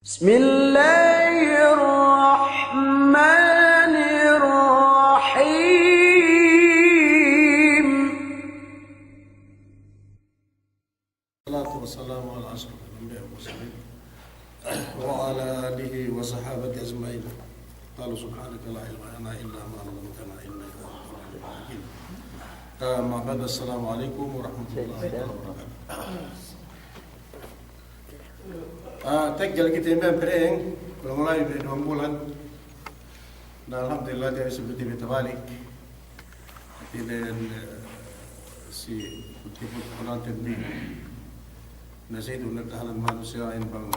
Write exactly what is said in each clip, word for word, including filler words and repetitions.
بسم الله الرحمن الرحيم. الصلاة والسلام على أشرف الأنبياء والمرسلين وعلى آله وصحابته أجمعين. قالوا سبحانك لا علم لنا إلا ما علمتنا إنك أنت العليم الحكيم. أما بعد، السلام عليكم ورحمة الله وبركاته. Ah, teggel kite me' pereng, kulang-kulang me' duwe bulan. Na, alhamdulillah, tiya' ne si kite bi tabalik. Hātinen, eh, si kite bi kulang tebi. Na, si itu ne kahalan manusiya'in bang,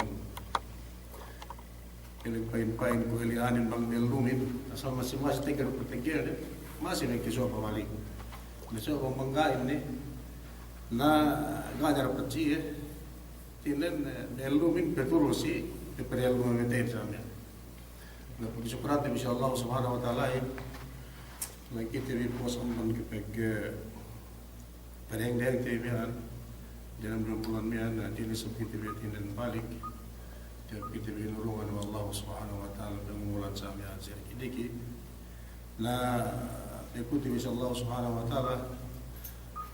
ini pa'in-pa'in ku eli anin bang melumin. Asal masi-masi teggel ku teggel ne. Masi me' kisuwa' pabalik. Masi bang banggahin ne. Na, ga' ne dapat siye. Hātinen, eh, melumin peturul si, peperlu me' te'ed sa miya'an. Na, pagsukuran te bi si Allah Subhanahu wa Ta'ala, eh, na kite bi puwas amban ke pegge', eh, pereng-pereng te miya'an, dalem duwe bulan miya'an, na, hātinen sab kite bi hātinen balik, te kite bi inurungan we' Allah Subhanahu wa Ta'ala, pangumulan sa miya'an si diki'-diki'. Na, ikuti bi si Allah Subhanahu wa Ta'ala,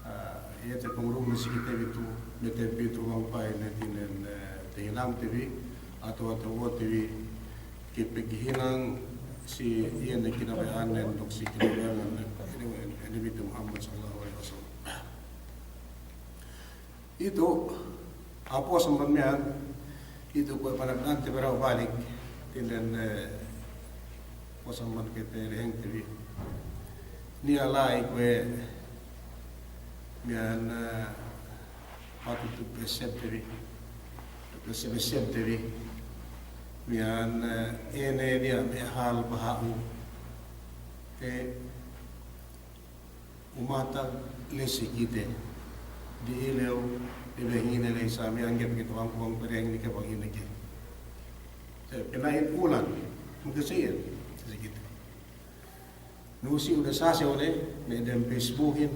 ah, iye te pangurungan si kite bi tu, me' te bi tu bang pa'in hātinen, eh, tahinang te bi, atawa, atawa te bi, ke paghinang si iye ne kinabaya'annen duk si kinabaya'an ne, ini, ini bi tu Muhammad sallallahu alaihi wasallam. Itu, ah, puwas amban miya'an, itu kuwe' panagna'an te bi dahu' balik, hātinen, eh, puwas amban ke pereng te bi. Niya' la'i kuwe' miya'an, eh, patut tu pesep te bi, pesep-pesep te bi. Miya'an, eh, ine niya' me' hal baha'u. Eh, Umatag lesi kite. Di ilew, di behine ley sa miya'an, ga'i pe kite bang, bang pereng ne ke, bang ine ke. Te, pina'in ulan, mungkin siye, lesi kite. Nusi udah sasew ne, ne dem Facebookin,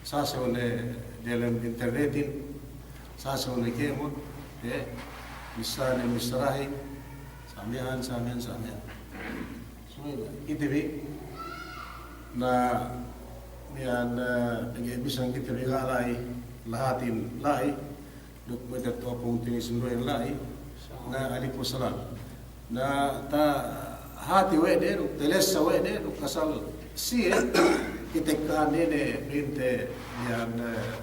sasew ne delem internetin, sasew ne kemon, eh, bissane bissarahin, sa miya'an, sa miya'an, sa miya'an. Subey kite bi, na, miya'an, eh, pegge' bisan kite bi ga' la'i, lahatin la'i, duk me' tetto'a pungtina'i sinduwehin la'i, na, alaikum salam. Na, tahati we' de, duk talessa we' de, duk asal siye, kite ka'an ine, pinte, miya'an, eh,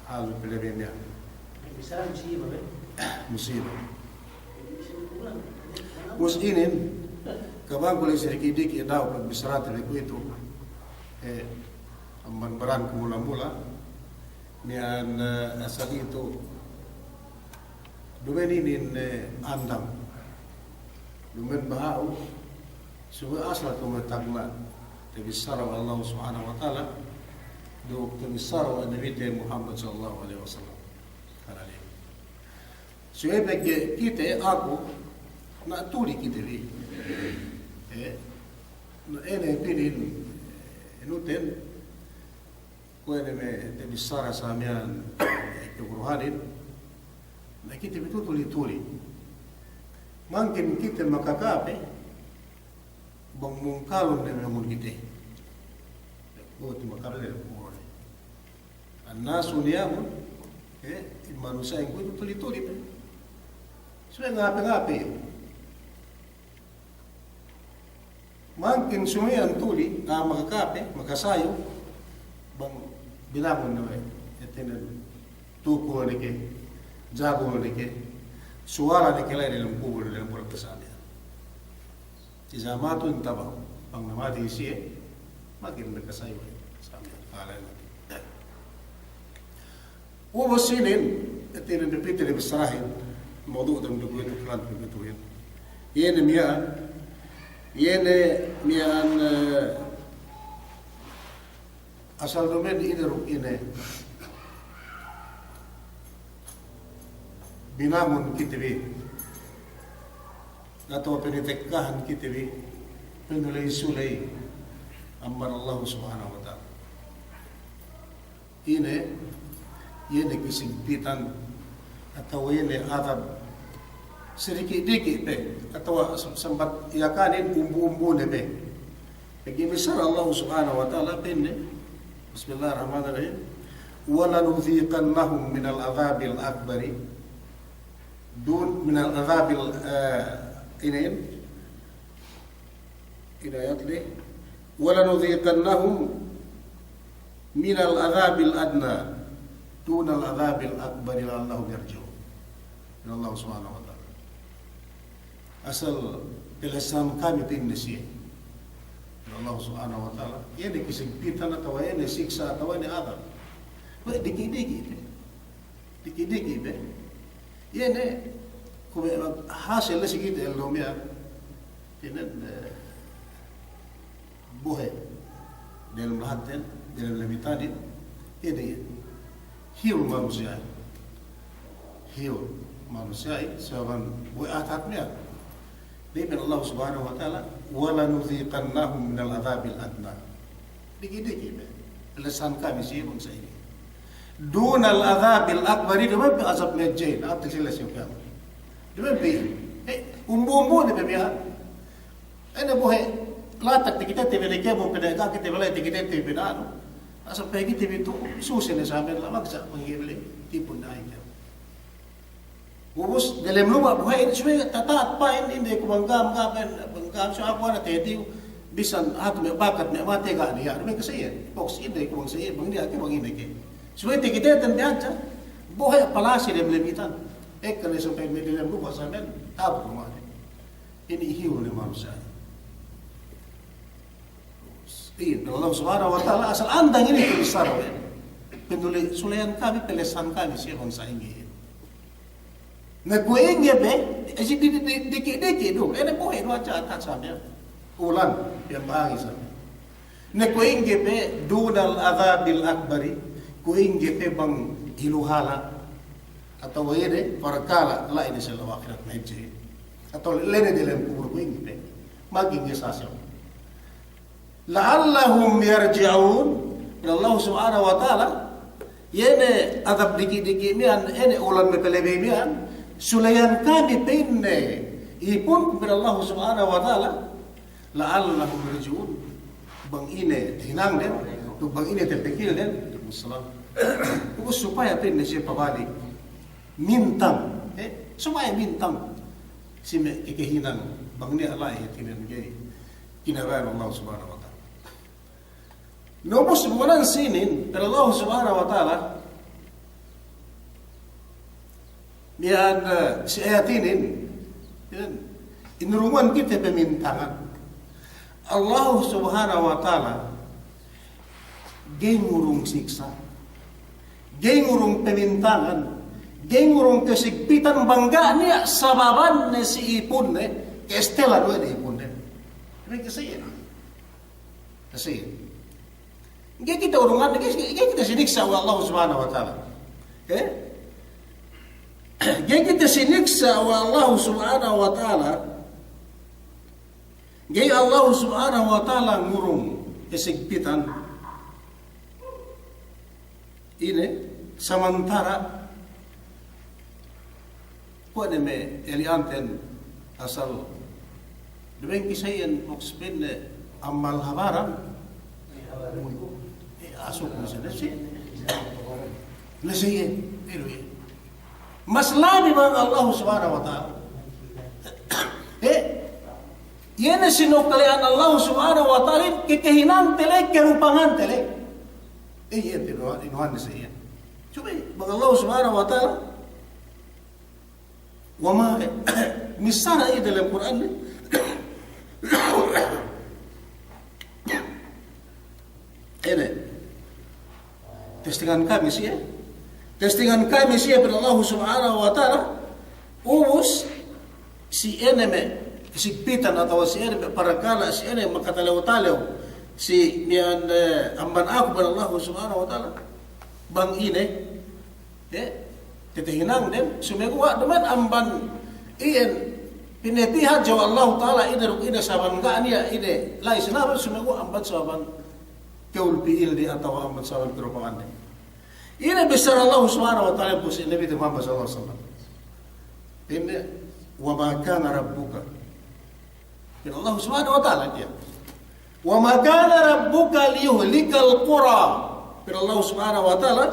hal pelebi miya'an. Bisan musiba, be? Musiba. Ubus inin, kabang ku ley si diki'-diki' dahu' pagbissarate bi kuwe'itu. Eh, amban baran ku mula-mula, miya'an, eh, asal itu, duma'in inin, eh, andang. Duma'in baha'u, subey asal ku matagna', tabissara we' Allah Subhanahu wa Ta'ala, duk tabissara we' Nabite Muhammad sallallahu alaihi wasallam. Karna' iye. Subey pegge' kite, aku, na tuli kite bi. Eh, na ine pinin, eh, inuten, kuwe' ne me' tabissara sa miya'an, eh, kaguruhanin, na kite bi tu tuli-tuli. Mangkin kite makakape, bang mungkalun ne me' mun kite. Bang tu makakape ne, bang ne. Annasu niyamun, eh, in manusiya'in kuwe'itu tuli-tuli pe. Subey ngape-ngape. Mangkin subey iyan tuli, ah, makakape, makasayu, bang binangun ne we', hātinen tukul ne ke, jagul ne ke, suwala ne ke la'i delem kubul, delem kubul sa miya'an. Iza matu intabahu. Bang namati siye, mangkin makasayu we' sa miya'an. Ubus inin, hātinen pī te bi bissarahin, mawdu' dem dugu itu kalan pī te bi tuhin. Iye ne miya'an, iye ne miya'an, eh, asal duma'in ine duk ine. Binangun kite bi. Atawa pinatekkahan kite bi. Pinuley-suley amban Allah Subhanahu wa Ta'ala. Ine, iye ne kasigpitan, atawa iye ne adab, Sidiki'-diki' pe, atawa sambat Yakanin umbu-umbu ne pe. Pegge' bissara Allah Subhanahu wa Ta'ala pa'inne, Bismillahir Rahmanir Rahim, "Wa lanudhiqannahum minal adhabil akbari dun-, minal adhabil," eh, inin, inin ayat le, "Wa lanudhiqannahum minal adhabil adna dunal adhabil akbari la'allahum yarji'un." Inin Allah Subhanahu wa Ta'ala. Asal pelesan kami pa'inne siye. Inin Allah Subhanahu wa Ta'ala. Iye ne kasigpitan atawa iye ne siksa' atawa iye ne adhab. Kuwe' diki'-diki' pe. Diki'-diki' pe. Iye ne, kuwe' hasil ne si kite ellew miya'an. Inin, eh, bohe' delem lahatten, delem lemitanin, iye ne iye. Hiyul manusiya'in. Hiyul manusiya'in, sabab bohe' atat miya'an. Pa'in Allah Subhanahu wa Ta'ala, "Wa lanudhiqannahum minal adhabil adna." Diki'-diki' pe. Pelesan kami siye bangsa inin. Dunal adhabil akbari, duma'in pe adhab mahadjehin, a'a taksilan si kiyama. Duma'in pe, eh, umbu-umbu ne pe miya'an. Ine bohe' latak dikite te bi ne kēmon, pegge' ga' kite bi la'i dikite te bi ne anu. Asal pegge' kite bi tu, suse ne samen la magsa' mangga'i bi la'i tipun dahin kēmon. Ubus, delem luma' bohe'in, subey tata'at pa'in, ine ku bang gam, gam, bang gam, subey aku ana' te diyu, bisan hatu me' bakat me' matey ga' niya', duma'in ke sa iyan, boks ine ku bang sa iyan, bang niya' ke, bang ine ke. Subey takiteten bi hadja, bohe' palasi dem lemitan. Ekka ne subey me' delem luma' samen, ta'abut luma' ne. Inin hiyul ne manusiya'. Iye, Allah Subhanahu wa Ta'ala, asal andang inin tabissara we'. Peduli, sulayan kami, pelesan kami, siye bangsa ingge. Na kuwe' ingge pe, eh, si di-, di-, di-, diki'-diki' du, ine bohe' du hadja atat samen. Ulan, iyan bang angin samen. Na kuwe' ingge pe, dunal adhabil akbari, kuwe' ingge pe bang hiluhala', atawa iye ne, parakala', la'i ne si ellew ahirat mahadje. Atawa la'i ne delem kubul kuwe' ingge pe. Magingge sasel. La'allahum yarji'un, pa'in Allah Subhanahu wa Ta'ala, iye ne adab diki'-diki' miya'an, iye ne ulan me' palabey miya'an, sulayan kami pa'inne, ipun pa'in Allah Subhanahu wa Ta'ala, la'allahum yarji'un, bang ine tahinangden, duk bang ine tapikilden, supaya pa'inne siye pabalik, mintang, eh, supaya mintang, si me' kakahinang, bang niya' la'i hātinen ga'i kinabaya'an Allah Subhanahu wa Ta'ala. Na ubus bu kuwe' inin, pa'in Allah Subhanahu wa Ta'ala, miya'an, eh, si ayat inin, iyan, inurungan kite pamintangan. Allah Subhanahu wa Ta'ala, ga'i ngurung siksa', ga'i ngurung pamintangan, ga'i ngurung kasigpitan bang ga' niya' sababan ne si ipunne, kastelan we' ne ipunne. Ine kasiye? Kasi, ga'i kite urungan, ga'i, ga'i kite siniksa' we' Allah Subhanahu wa Ta'ala. Eh? Ga'i kite siniksa' we' Allah Subhanahu wa Ta'ala. Ga'i Allah Subhanahu wa Ta'ala ngurung kasigpitan. Ine, samantara' kuwe' ne me' eli'anten asal. Duma'in kisa iyan, boks pa'inne amal habaran. Eh, asuk ne sa iyan. Ne sa iyan, ilu iyan. Mas labi bang Allah Subhanahu wa Ta'ala. Eh, iye ne sinukle'an Allah Subhanahu wa Ta'ala, kakahinangte le, karupangante le. Eh, iye, inuhan, inuhan ne sa iyan. Subey, bang Allah Subhanahu wa Ta'ala, wa ma, missāra iye delem Kur'an ne. Ine. Testingan kami siye. Testingan kami siye pa'in Allah Subhanahu wa Ta'ala. Ubus, si ine me' kasigpitan atawa si ine me' parakala', si ine makatalew-talew, si miya'an, eh, amban aku pa'in Allah Subhanahu wa Ta'ala. Bang ine, eh, tatahinangden, sumeguwa' duma'in amban iyan, pinapī hadja we' Allahu Ta'ala ine duk ine saban ga' niya' ine, la'i sinaban sumeguwa' amban saban kawul pi'ilde atawa amban saban karupangande. Ine bissara Allah Subhanahu wa Ta'ala pu si Nabi Muhammad sallallahu alaihi wasallam. Ine, Wa ma kana rabbuka. Pa'in Allah Subhanahu wa Ta'ala tiya'. Wa ma kana rabbuka liyuhlikal qura. Pa'in Allah Subhanahu wa Ta'ala,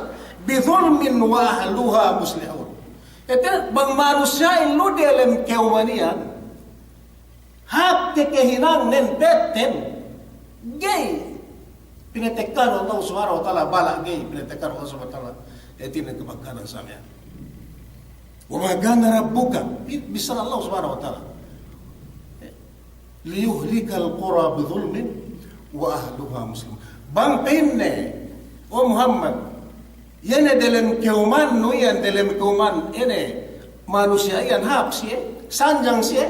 bidhulmin wa ahluha muslihun. Ite bang manusiya'in lu delem kewmaniyan, hāp kekehinangnen petten, ga'i pinatekkahan Allah Subhanahu wa Ta'ala bala', ga'i pinatekkahan Allah Subhanahu wa Ta'ala, hātinen kebakaran sa miya'an. Wa ma kana rabbuka, bi-, bissara Allah Subhanahu wa Ta'ala. Liyuhlikal qura bidhulmin wa ahluha muslihun. Bang pa'inne, o Muhammad, iye ne delem kewmannu iyan, delem kewman ine manusiya' iyan hāp siye, sanjang siye,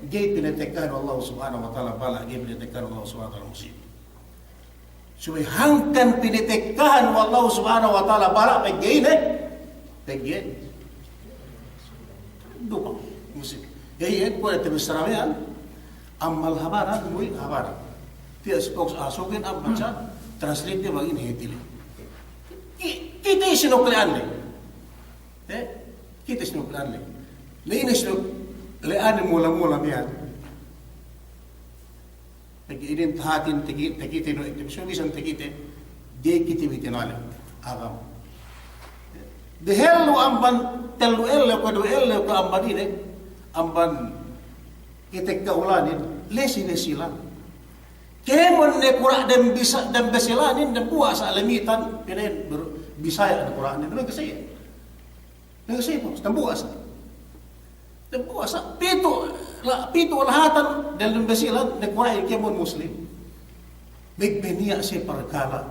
ga'i pinatekkahan Allah Subhanahu wa Ta'ala bala', ga'i pinatekkahan Allah Subhanahu wa Ta'ala musibah. Subey hangkan pinatekkahan we' Allah Subhanahu wa Ta'ala bala' pegge' ine, pegge' dupang musibah. Iye, kuwe' te bissara miya'an, ammal habaran, muwi' habaran. Tiya' si box asukin amban sa, translate ne bang ine hātinen. Ki-, kite sinukle'an le. Eh? Kite sinukle'an le. Le ine sinukle'an le mula-mula miya'an. Pegge' inin tahatin teki-, tekite no, so bisan tekite, ga'i kite bi tinale'. Agama. Dehellu amban tellu ellew ke duwe ellew ke amban ine, amban kite ka'ulanin, lesi-lesi lang. Kēmon ne kura' dem bisa-, dem Basilanin, dembuwa' sa' lemitan, pa'in ber-, Bisaya' ne kura'nen, dem Bisaya'. Dem Bisaya', dembuwa' sa'. Dembuwa' sa', pitu', la-, pitu' lahatan dem Basilan, ne kura'in kēmon Muslim. Beg beniya' siye parkala',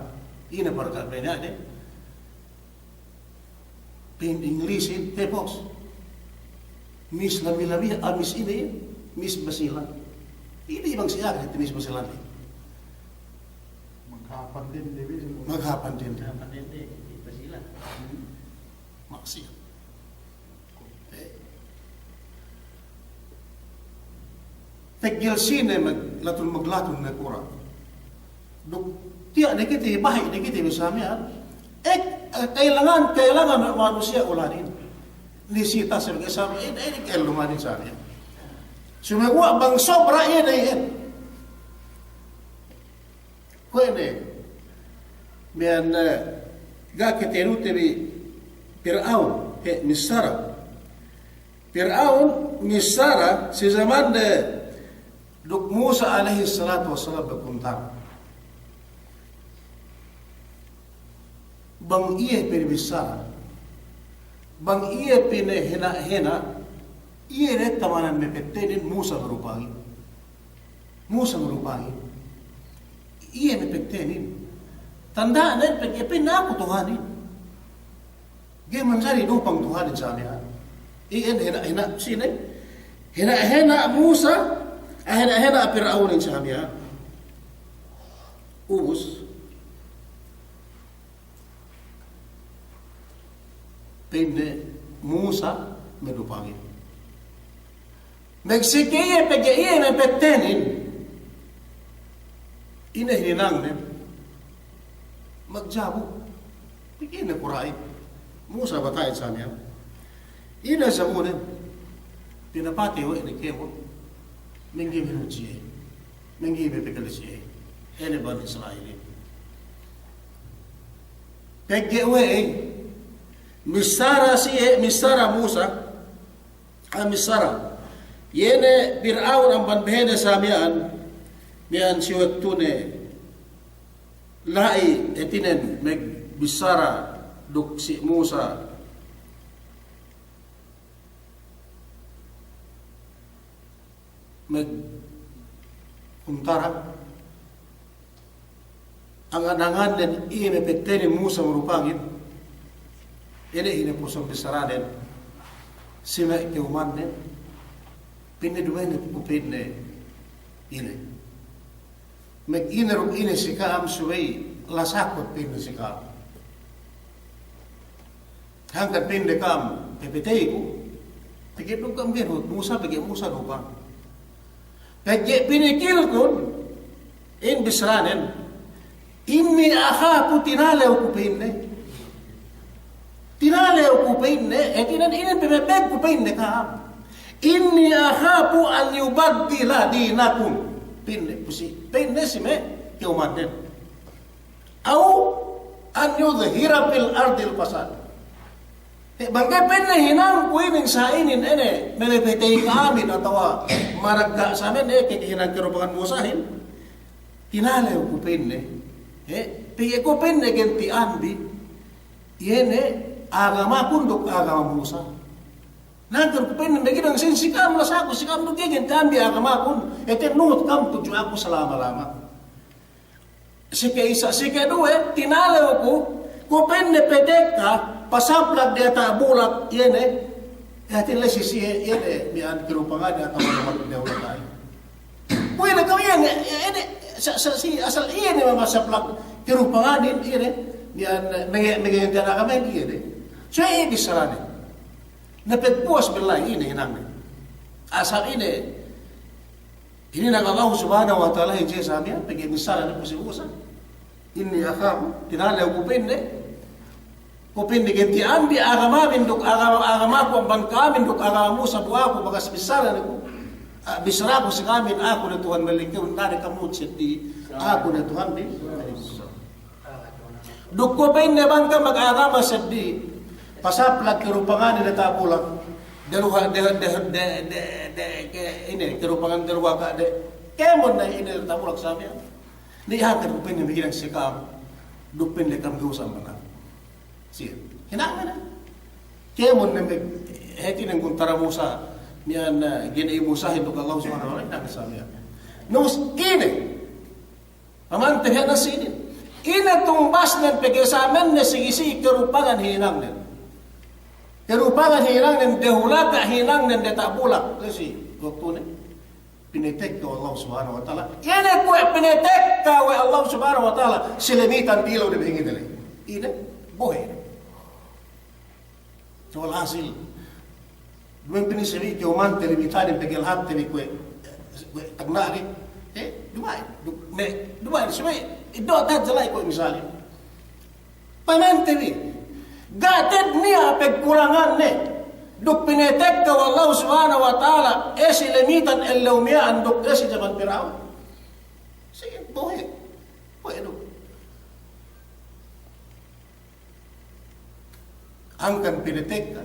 ine parkala' beniya' de. Pa'in Inglisin, te boss. Miss labi-labi, ah, Miss ine, Miss Basilan. Ine bang siye, ah, Miss Basilan. Maghapan din, de, Miss. Maghapan din. Maghapan din, de, Miss Basilan. Maksiyat. Eh. Teggel sine mag-, latun maglatun ne kura'. Duk tiya' ne kite, bahi' ne kite bi sa miya'an. Eh, eh, kailangan, kailangan manusiya' ulanin. Nisita' sa miya'an, sa miya'an, eh, eh, kailangan sa miya'an. Sumeguwa' bang sobra iye ne iyan. Kuwe' ne, miya'an, eh, ga' kite dute bi Pir'aun, he, missara. Pir'aun missara si zamande duk Musa alayhis salatu wassalam bekuntara. Bang iye pinamissara, bang iye pinahena'-hena', iye ne tamanan mapettenin Musa marupangin. Musa marupangin. Iye mapettenin. Tanda'nen pegge' pa'inne aku Tuhanin. Ga'i manjari dupang Tuhanin sa miya'an. Iyan hena'-hena' sine? Hena'-hena' Musa, ah, hena'-hena' Pir'aunin sa miya'an. Ubus. Pa'inne Musa madupangin. Magsike iye pegge' iye mapettenin. Ine hininangnen? Magjabu. Pegge' ine kura'in? Musa bata'in sa miya'an. Ine sabunen? Pinapatey we' ne kēmon. Mangga'i me' hujjiye. Mangga'i me' pegge' siye. Ine Bani Isra'ilin. Pegge' we'ey? Missara siye, missara Musa. Ah, missara. Iye ne Pir'aun amban behene sa miya'an, miya'an si wektune la'i hātinen magbissara duk si Musa magkuntara. Angan-angannen iye mapettenin Musa marupangin. Ine, ine puson bissaranen si me' ka'umannen. Pa'inne duma'in ku pa'inne ine. Mag-ine duk ine si ka'am subey lasakut pa'inne si ka'am. Hangkan pa'inne ka'am, pepetey ku. Pegge' duk ka'am ga'i Musa, pegge' Musa duk ka'am. Pegge' pinikilkun, in bissaranen, inni akhafu, tinalew ku pa'inne. Tinalew ku pa'inne, hātinen inin pemepeg ku pa'inne ka'am. إني أخاف أن يبدل دينكم. Pa'inne, pusi, pa'inne si me' ka'umannen. أو أن يظهر في الأرض الفساد. Eh, bang ga'i pa'inne hinangku inin sa inin ine, mele petey ka'amin atawa maragga' sa miya'an, eh, ke hinang karupangan Musahin. Tinalew ku pa'inne. Eh, pegge' ku pa'inne ganti'anbi iye ne agamakun duk agama Musa. Nangken ku pa'inne maghinang sin si ka'am, lasaku si ka'am duk iye ganti'anbi agamakun, hātinen nuhut ka'am tudju aku salama-lama. Sike isa, sike duwe, tinalew ku, ku pa'inne petekka, pasaplag diyata' bulak, iye ne, hātinen la'i si siye, iye ne, miya'an karupangan diyata' bulak, diyata' bulak. Kuwe' ne ka'u iye ne, iye ne, sa, sa, si, asal iye ne mamasaplag karupanganin, iye ne, miya'an, mege, mege, iye ne. So, iye bissaranen. Na pagpuwas billahi, ine hinangnen. Asal ine, ine hinang Allah Subhanahu wa Ta'ala hadja sa miya'an, pegge' bissara ne ku si Musa. إني أخاف, tinalew ku pa'inne. Ku pa'inne ganti'anbi agamamin duk agama, agamaku amban ka'amin duk agama Musa bu aku bakas bissara ne ku. Ah, bissaraku si ka'amin, aku ne Tuhan malingkewun, da'a ne ka'am nuhut seddi. Aku ne Tuhanbi. Duk ku pa'inne bang ka'am magagama seddi, pasaplag karupanganin diyata' bulak. Deluha, de, de, ke, ine, karupangan deluha ka de. Kēmon ne ine diyata' bulak sa miya'an. Niya' hangkan ku pa'inne maghinang si ka'am. Duk pa'inne ka'am dusa amban aku. Siye. Hinang ne. Kēmon ne me', hātinen kuntara Musa. Miya'an, eh, gene Musahin duk Allah Subhanahu wa Ta'ala, hinang sa miya'an. Nus ine. Pamante hena sinin. Ine tumbasnen pegge' sa miya'an ne sigi-sigi karupangan hinangnen. Karupangan hinangnen, deluha ka hinangnen diyata' bulak. La'i si, waktu ne. Pinatekka we' Allah Subhanahu wa Ta'ala. Ine kuwe' pinatekka we' Allah Subhanahu wa Ta'ala. Si lamitan dilew de behingin dele. Ine, bohe'. Walhasil, duma'in pa'inne si me' ka'umante lemitanin pegge' lahatte bi kuwe', kuwe' tagna'in, eh, duma'in, du-, me', duma'in, si me', iddo' tahadja la'i kuwe' misalin. Pamante bi, ga' te'ed niya' pagkulanganne, duk pinatekka we' Allah Subhanahu wa Ta'ala, eh, si lamitan ellew miya'an duk, eh, si jaman Pir'aun. Sige, bohe', bohe' duk. Hangkan pinatekka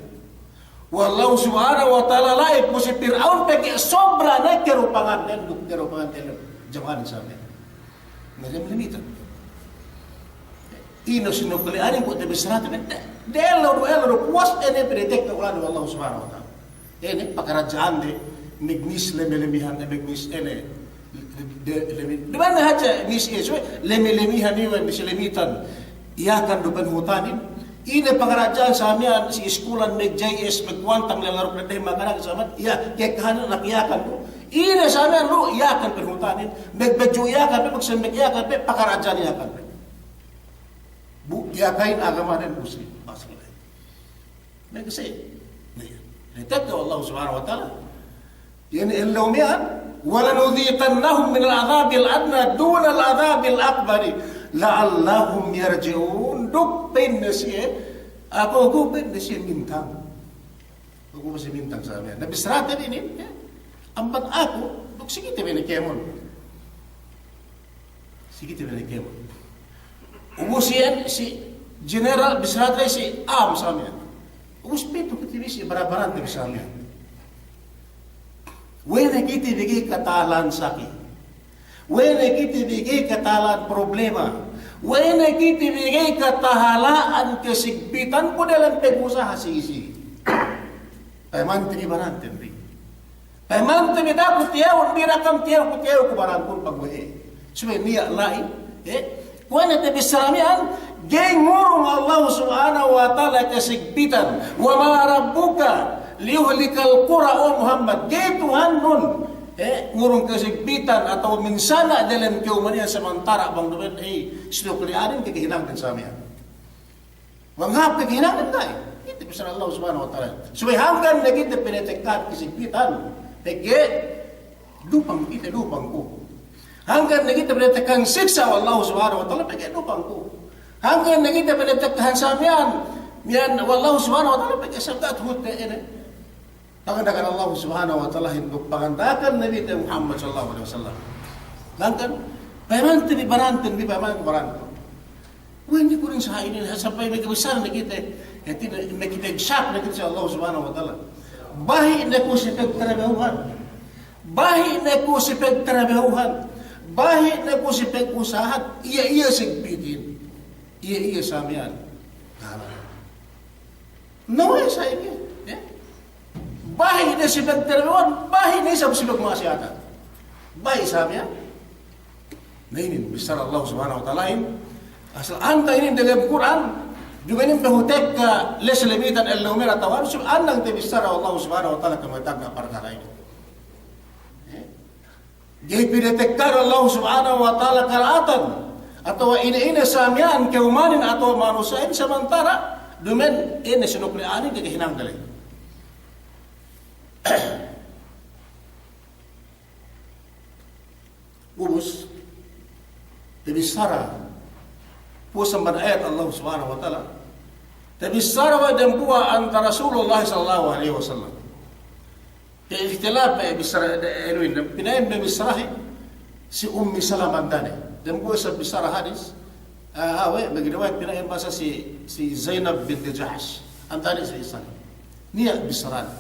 we' Allah Subhanahu wa Ta'ala la'i pu si Pir'aun pegge' sobra ne karupangannen duk karupangan ellew jamanin sa miya'an. Miya'an lamitan. Ine sinukali'anin kuwe' tabissarate bi, de, de ellew du, ellew du, puwas ine pinatekka ula'ne we' Allah Subhanahu wa Ta'ala. Ine, pakaradja'ande, magnis lemi-lemihan, eh, magnis ine, de, lemi, duma'in hadja ngis iye, so, lemi-lemihan iye, si lamitan Yakan duk panghutanin. Ine pakaradja'an sa miya'an si iskulan, mag-J S, magkuwantang la'i laruk ne de makanak sa miya'an, iye, kekahanin anak Yakan du. Ine sa miya'an du, Yakan panghutanin, magbadju' Yakan pe, magsemmek Yakan pe, pakaradja'an Yakan pe. Bu, Yakanin agamanen Muslim, Muslim. Magase, niya'. Niya' tekka we' Allah Subhanahu wa Ta'ala. Iye ne ellew miya'an, ولنذيقنهم من العذاب الأدنى دون العذاب الأكبر لعلهم يرجعون. Duk pa'inne siye, aku, aku pa'inne siye mintang. Aku masi mintang sa miya'an. Na bissarate bi inin, ya. Amban aku, duk si kite bi ne kēmon. Si kite bi ne kēmon. Ubus iyan si General bissarate si am sa miya'an. Ubus pitu kite bi si bara-barante bi sa miya'an. We'ey ne kite bi ga'i katahalan saki. We'ey ne kite bi ga'i katahalan problema. We'ey ne kite bi ga'i katahalan kasigpitan ku dalem pagusaha sigi-sigi. Payamante bi baranten bi. Payamante bi da'a ku tiyewun, bi da'a kam tiyew ku, tiyew ku barankun pagwe'ey. Subey niya' la'i, eh? Kuwe' ne tabissara miya'an, ga'i ngurung Allah Subhanahu wa Ta'ala kasigpitan. وما ربك ليهلك القرى, o Muhammad, ga'i Tuhannun, eh, ngurung kasigpitan atawa minsana' dalem kawman iyan samantara' bang duma'in, eh, sinukli'anin kakahinangden sa miya'an. Bang hāp kakahinangden, ga'i. Kite bissara Allah Subhanahu wa Ta'ala. Subey hangkan ne kite pinatekkahan kasigpitan, pegge' dupang kite, dupang ku. Hangkan ne kite pinatekkahan siksa' we' Allah Subhanahu wa Ta'ala, pegge' dupang ku. Hangkan ne kite pinatekkahan sa miya'an, miya'an we' Allah Subhanahu wa Ta'ala, pegge' sabda tuhut ne ine. Panganda'akan Allah Subhanahu wa Ta'alahin duk panganda'akan Nabite Muhammad sallallahu alaihi wasallam. Hangkan, payamante bi baranten, bi payamante bi baranten. We'ey ne ku inin sa inin, sampay mekebissara ne kite, hātinen, mekepegsak ne kite si Allah Subhanahu wa Ta'ala. Bahi' ne ku si pagtarabehuhan. Bahi' ne ku si pagtarabehuhan. Bahi' ne ku si pagusahahan. Iye, iye si pitin. Iye, iye sa miya'an. Ta'ala. Na we'ey sa iye, ya? Bahi' ne si pagtarabehuhan, bahi' ne isab si pagma'asiyatan. Bahi' sa miya'an. Na inin bissara Allah Subhanahu wa Ta'alahin. Asal anta inin dalem Kur'an, duma'in inin behu tekka la'i si lamitan ellew mera tawaru, sub annang tabissara Allah Subhanahu wa Ta'ala kamatagna' parkala' inin. Ya? Ga'i pinatekka Allah Subhanahu wa Ta'ala kala'atan, atawa ine-ine sa miya'an ka'umanin atawa manusiya'in samantara' duma'in ine sinukli'anin ga'i hinang dalem. Ubus, tabissara, puwas amban ayat Allah Subhanahu wa Ta'ala, tabissara we' dembuwa' anta Rasulullah sallallahu alaihi wasallam. Ikhtilaf me' bissara, de, anu inin, pina'in me' bissarahin si Ummi Salama andane. Dembuwa' isab bissara hadis, ah, awe', magriwayat pina'in bahasa si, si Zainab binti Jahsh. Andane si isab. Niya' bissarane.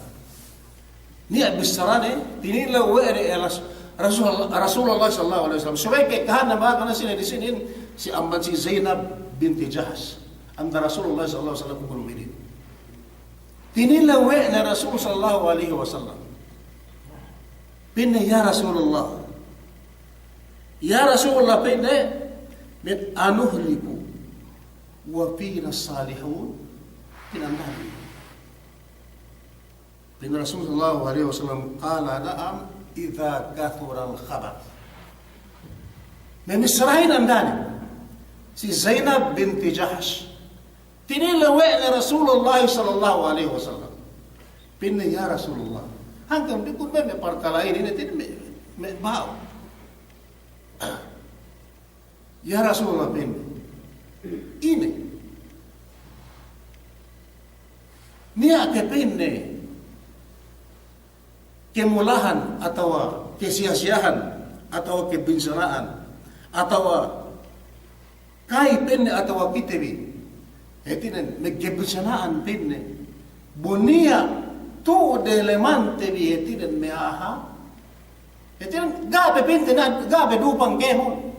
Niya' bissarane, tinilew we' ne Ras-, Rasul-, Rasulullah sallallahu alaihi wasallam. Subey ke kahanna maka na sine di sinin, si amban si Zainab binti Jahsh. Anta Rasulullah sallallahu alaihi wasallam Ummul Mu'minin. Tinilew we' ne Rasul sallallahu alaihi wasallam. Pa'inne, "Ya Rasulullah. Ya Rasulullah," pa'inne, "min anuhliku wa fina salihun?" Pa'inne, pa'in Rasul sallallahu alaihi wasallam, "Qala na'am, idza kathural khabath." Me' missarahin andane si Zainab binti Jahsh. Tinilew we' ne Rasulullah sallallahu alaihi wasallam. Pa'inne, "Ya Rasulullah." Hangkan dikun me', me' parkala' inin, ine tinilew me', me' ba'u. "Ya Rasulullah," pa'inne. "Ine. Niya' ke," pa'inne, "kemulahan atawa kesiya-siyahan atawa kebinsana'an atawa ka'i," pa'inne, "atawa kite bi, hātinen, me' kebinsana'an," pa'inne, "bu niya' tu'u dalemante bi," hātinen, "me' a'a." Hātinen, "Ga' pe," pa'inte, "na, ga' pe dupang kēmon."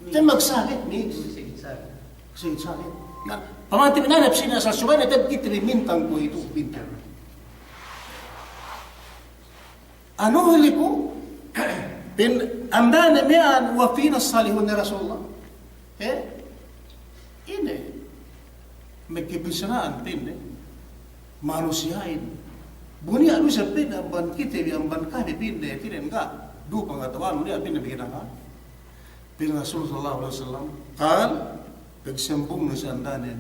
Te magsakit, ni. Sakit, sakit. Sakit, sakit. Na, pamante bi na, na, sine asal subey ne te kite bi mintang kuwe'itu, mintang. "Anuhliku," pa'in andane miya'an, "wa fina salihun, ya Rasulullah." Eh? Ine? Me' kebinsana'an, pa'inne, manusiya'in. Bu niya' du isab, pa'inne, amban kite bi, amban kami, pa'inne, hātinen, ga' dupang atawa anu, niya', pa'inne, bi hinangan. Pa'in Rasul sallallahu alaihi wasallam, qal, pagsambungne si andanen,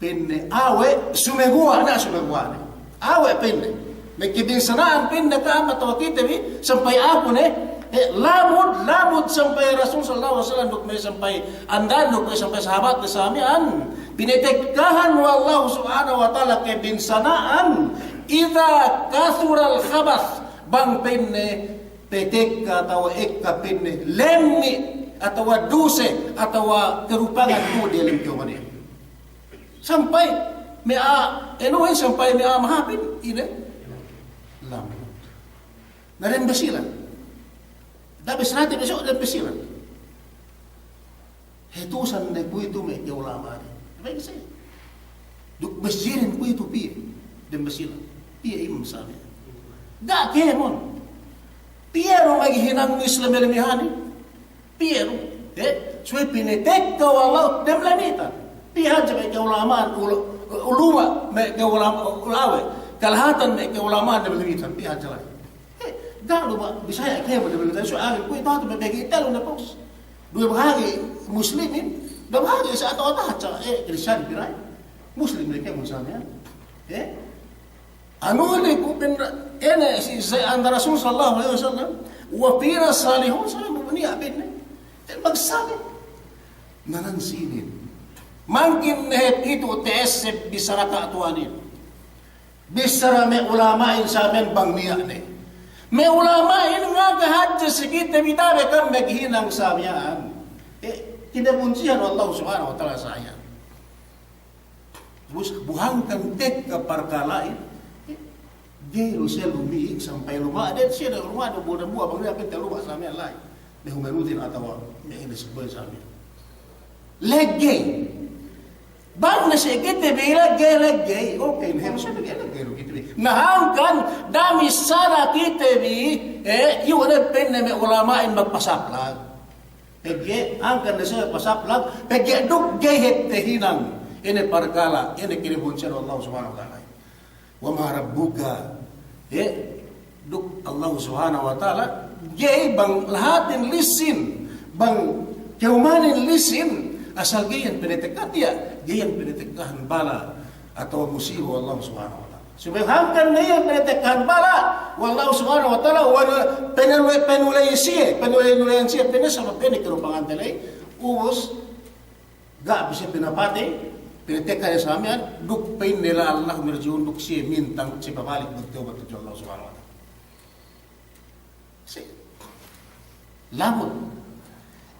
pa'inne, "Awe', sumeguwa', na sumeguwa' ne. Awe'," pa'inne, "me' kebinsana'an," pa'inne, "ka'am atawa kite bi, sampay aku ne, eh, lamud, lamud sampay Rasul sallallahu alaihi wasallam duk me' sampay andan duk me' sampay sahabatne sa miya'an, pinatekkahan we' Allah Subhanahu wa Ta'ala kebinsana'an, idza kathural khabath, bang," pa'inne, "patekka atawa ekka," pa'inne, "lemmi' atawa duse atawa karupangan tu'u diyalem kēmon iyan." Sampay me' a'a, anu we', sampay me' a'a mahāpin, ine? Lamud. Na dem Basilan. Da'a bissarate bi so dem Basilan. Hatusan ne kuwe'itu me' ka'ulama'anin. Duk masjidin kuwe'itu piye dem Basilan. Piye imam sa miya'an. Ga' kēmon. Piye du maghinang Islam elimihanin. Piye du, eh, subey pinatekka we' Allah dem lamitan. Piye hadja me' ka'ulama'an, ul-, ulama', me' ka'ulama'an, ulawe'. Kalahatan me' ka'ulama'an dem lamitan. Piye hadja la'i. Eh, ga' du ba, Bisaya' kēmon dem lamitan. Subey alim kuwe'itu hatu me' begi telu ne pos. Duwe bahagi' Muslimin, duwe bahagi' sa' atawa tahat sa', eh, Kristiyan pina'i. Muslim ne kēmon sa miya'an. Eh? Anu ne ku pa'in, ine si Zai-, anda Rasul sallallahu alaihi wasallam, "Wa fina salihun," sa miya'an bu niya' pa'inne. Te magsali. Na nan sinin. Mangkin ne hep itu ta'esseb bissara ka'atuwanin. Bissara me' ulama'in sa miya'an bang niya' ne. Me' ulama'in ngaga hadja si kite bi tabe' kam maghinang sa miya'an. E, kinabunsihan we' Allah Subhanahu wa Ta'ala sa iyan. Ubus bu hangkan tekka parkala'in, e, ga'i du siye lumi'ik sampay luma'den, siye da luma'den bu dambuwa' bang niya' pente luma' sa miya'an la'i. Me' humerutin atawa me' ine si boy sa miya'an. Leggey. Bang ne si kite bi leggey, leggey. Oke, ne, harus leggey, leggey du kite bi. Na hangkan da'a missara kite bi, e, iyu' ne pa'inne me' ulama'in magpasaplag. Pegge' hangkan ne siye pasaplag, pegge' duk ga'i hep tahinang ine parkala', ine kinabunsihan we' Allah Subhanahu wa Ta'ala. Wa ma rabbuka, e, duk Allah Subhanahu wa Ta'ala, ga'i bang lahatin lisin, bang kewmanin lisin, asal ga'i iyan pinatekka tiya', ga'i iyan pinatekkahan bala' atawa musiba we' Allah Subhanahu wa Ta'ala. Subey hangkan ne iyan pinatekkahan bala' we' Allah Subhanahu wa Ta'ala, we' ne penule-, penuley siye, penule-, nuleyan siye, pa'inne sabab ine karupangante ley, ubus, ga' bi siye pinapatey, pinatekka ne sa miya'an, duk pa'inne la'allahum yarji'un, duk siye mintang, siye pabalik magtawbat tudju Allah Subhanahu wa Ta'ala. Si-, lamud.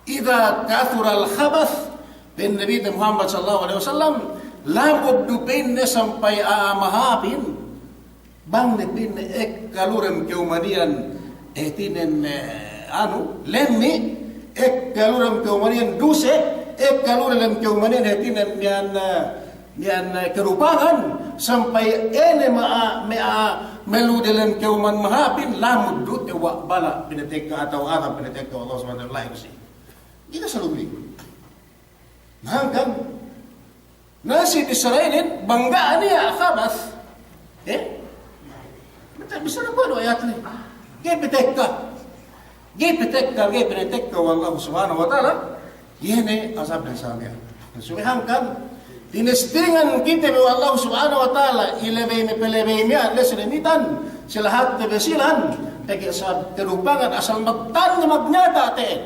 Idza kathural khabath, pa'in Nabite Muhammad sallallahu alaihi wasallam, lamud du pa'inne sampay a'a mahāpin, bang ne pa'inne ekka lu dem kewman iyan, hātinen, e, anu, lemmi', ekka lu dem kewman iyan duse, ekka lu dem kewman iyan, hātinen miya'an, e, miya'an, e, karupangan, sampay ine ma'a, me' a'a mellu dem kewman mahāpin, lamud du tewwa' bala' pinatekka atawa adab pinatekka we' Allah Subhanahu wa Ta'ala la'i du si. Ga'i ne sa lumi'ik. Na hangkan, na si bissara inin, bang ga' niya' khabath. E? Bissara kuwe' du ayat ley. Ga'i pitekka. Ga'i pitekka, ga'i pinatekka we' Allah Subhanahu wa Ta'ala. Iye ne azabnen sa miya'an. Subey hangkan, tinestingan kite bi we' Allah Subhanahu wa Ta'ala, ilebey me' pelebey miya'an, le si lemitan, si lahatte Basilan, pegge' sa karupangan asal magtanda' magnyata' te'ed.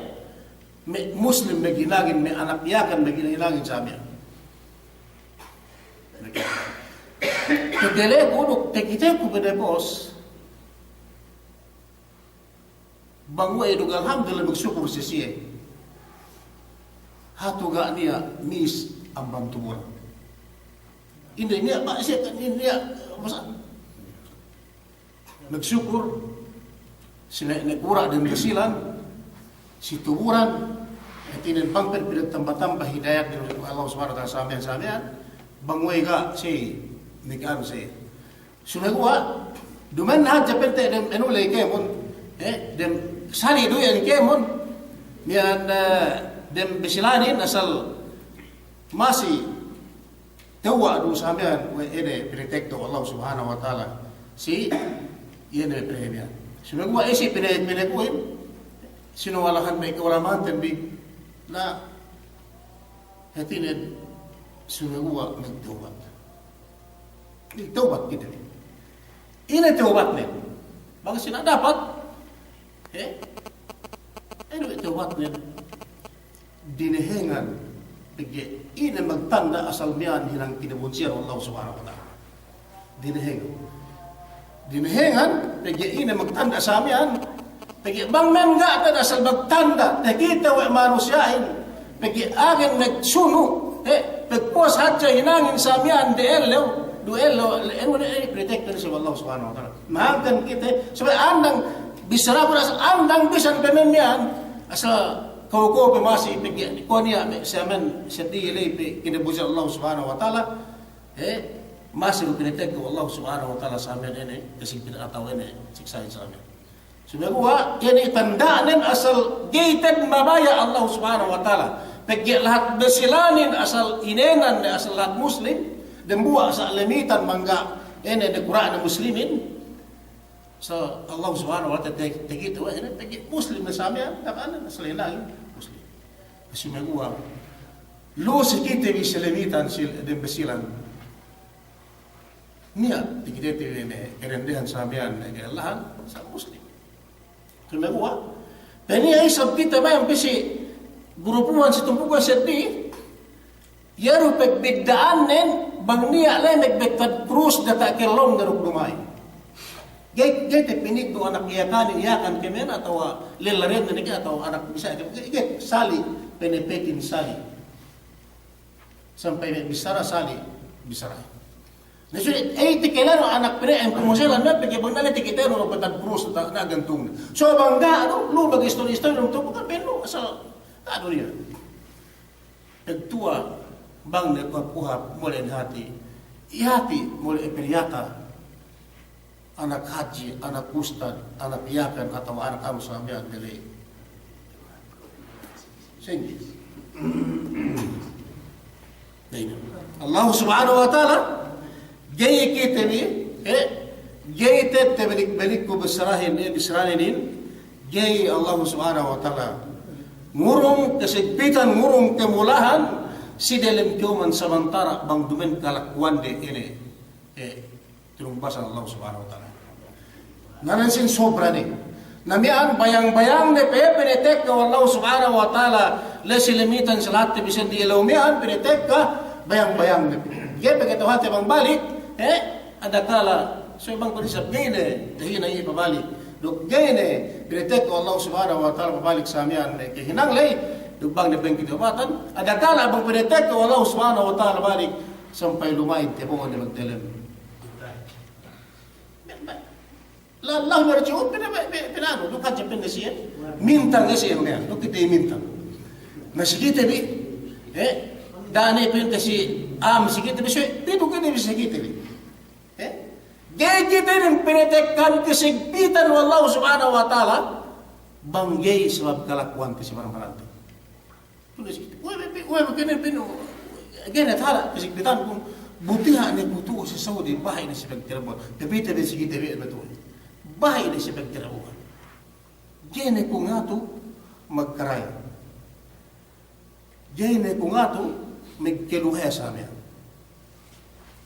Me' Muslim maghinangin, me' anak Yakan maghinangin sa miya'an. Pagdeleku duk takiteku pede bos. Bang we'ey duk alhamdulillah magsukur si siye. Hatu ga' niya' miss amban tuburan. Ine niya' ba siye kan ine niya' masa. Magsukur, si ne-, nakura' dem Basilan, si tuburan, hātinen bang pe pinagtamba-tamba hidayat dem Allah Subhanahu wa Ta'ala sa miya'an, sa miya'an, bang we'ey ga' si, nikan si. Sumeguwa', duma'in hadja pente dem anu ley kēmon, e, dem sali' du iyan kēmon, miya'an, e, dem Basilanin asal masi tewwa' du sa miya'an we' ine pinatekka we' Allah Subhanahu wa Ta'ala. Si, iye ne pinatekka miya'an. Sumeguwa' isi pine-, pinekuhin, sino walahan me' ka'ulama'anten bi, na, hātinen, sumeguwa' magtawbat. Magtawbat kite bi. Ine tawbatnen? Bang sina dapat, e? Ine tawbatnen? Dinehengan, pegge' ine magtanda' asal miya'an hinang kinabunsihan we' Allah Subhanahu wa Ta'ala. Dinehengan. Dinehengan, pegge' ine magtanda' sa miya'an, pegge' bang miya'an ga' tanda' asal magtanda', takite we' manusiya'in, pegge' agen magsunu', e, pagpuwas hadja hinangin sa miya'an de ellew, du ellew, le-, enu ne, e, pinatekka ne si Allah Subhanahu wa Ta'ala. Mahangkan kite, subey andang bissara ku asal andang bisan pe me' miya'an, asal Kew-kew pe masi pegge' kuwe' niya' me' sa miya'an seddili ley pe kinabunsihan Allah Subhanahu wa Ta'ala, e, masi du pinatekka we' Allah Subhanahu wa Ta'ala sa miya'an ine, kasigpitan atawa ine, siksa'in sa miya'an. Sumeguwa', iye ne tanda'nen asal ga'i te'ed mabaya' Allah Subhanahu wa Ta'ala. Pegge' lahat Basilanin asal inēnan ne asal lahat Muslim, dembuwa' sa' lemitan bang ga' ine, de kura'ne Muslimin. So, Allah Subhanahu wa Ta'ala te-, te-, takite we' ine, pegge' Muslim ne sa miya'an, taman ne, asal hinangin Muslim. Sumeguwa', lu si kite bi si lemitan si dem Basilan. Niya', takite bi me' kadendehan sa miya'an, me' kalellahan, sa Muslim. Sumeguwa', pe niya' isab kite miya'an pe si grupuhan si tumpukan seddili, iye du pagbidda'annen, Bang niya' le magbettad krus diyata' kellong ne duk duma'in. Ga'i, ga'i te pinigdu anak Yakan, Yakan kemen atawa lella dende ne ke atawa anak bisa ke, ga'i, ga'i, sali', penepetin sali'. Sampay me' bissara sali', bissara. Na suwi, eh, tikilanu anak pire, eh, kumuselan me' pegge' bang nale tikitenu magbettad krus ta' na gantung. So bang ga' du, lu bagi istori-istori dum tu bukan penu, asal, ta' du niya'. Pagtuwa', bang ne kuhap-kuhap, mole' ne hati'. Hati', mole' periyata. Anak hadji, anak ustad, anak Yakan, atawa anak anu samiya'an dele. Sehingga. Allahu Subhanahu wa Ta'ala, ga'i kite bi, eh, ga'i te, te balik-balikku bissarahin, eh, bissarahin inin, ga'i Allahu Subhanahu wa Ta'ala ngurung kasigpitan, ngurung kamulahan, si delem ka'uman samantara' bang duma'in kalakuwande ine, eh, tinumbasan Allahu Subhanahu wa Ta'ala. Nanan sin sobra ne. Na miya'an bayang-bayang ne pe pinatekka we' Allahu Subhanahu wa Ta'ala, le si limitan si lahatte bisan di ellew miya'an pinatekka, bayang-bayang ne pe. Ga'i pe kata'uhante bang balik, eh, adakala, so bang kunisab ga'i ne, tahina iye pabalik. Duk ga'i ne, pinatekka we' Allahu Subhanahu wa Ta'ala pabalik samiya'an ne, kahinang ley, duk bang ne bang kata'uhante, adakala bang pinatekka we' Allahu Subhanahu wa Ta'ala balik, sampay luma'in tabo'o ne magdelem. La'allahum yarji'un, pina-, pina-, pina-, pina'anu, duk hadja pa'inne siye, mintang ne siye, miya'an, duk kite mintang. Na si kite bi, eh, da'a ne pa'inte si, am, si kite bi, si, pitu kite bi, si kite bi. Eh, ga'i kite inin pinatekkahan kasigpitan we' Allahu Subhanahu wa Ta'ala, bang ga'i sabab kalakuwante si baran-barante. Tulis kite. We'ey, we'ey, we'ey, kene pinu. Gene tala, kasigpitanku, bu tiya' ne ku tu'u si Saudi, bahi' ne si pagtarabuhan. Tapi, tapi si kite bi, betul. Bahi' ne si pagtarabuhan. Gene ku ngatu magkaray. Gene ku ngatu magkaluhesa miya'an.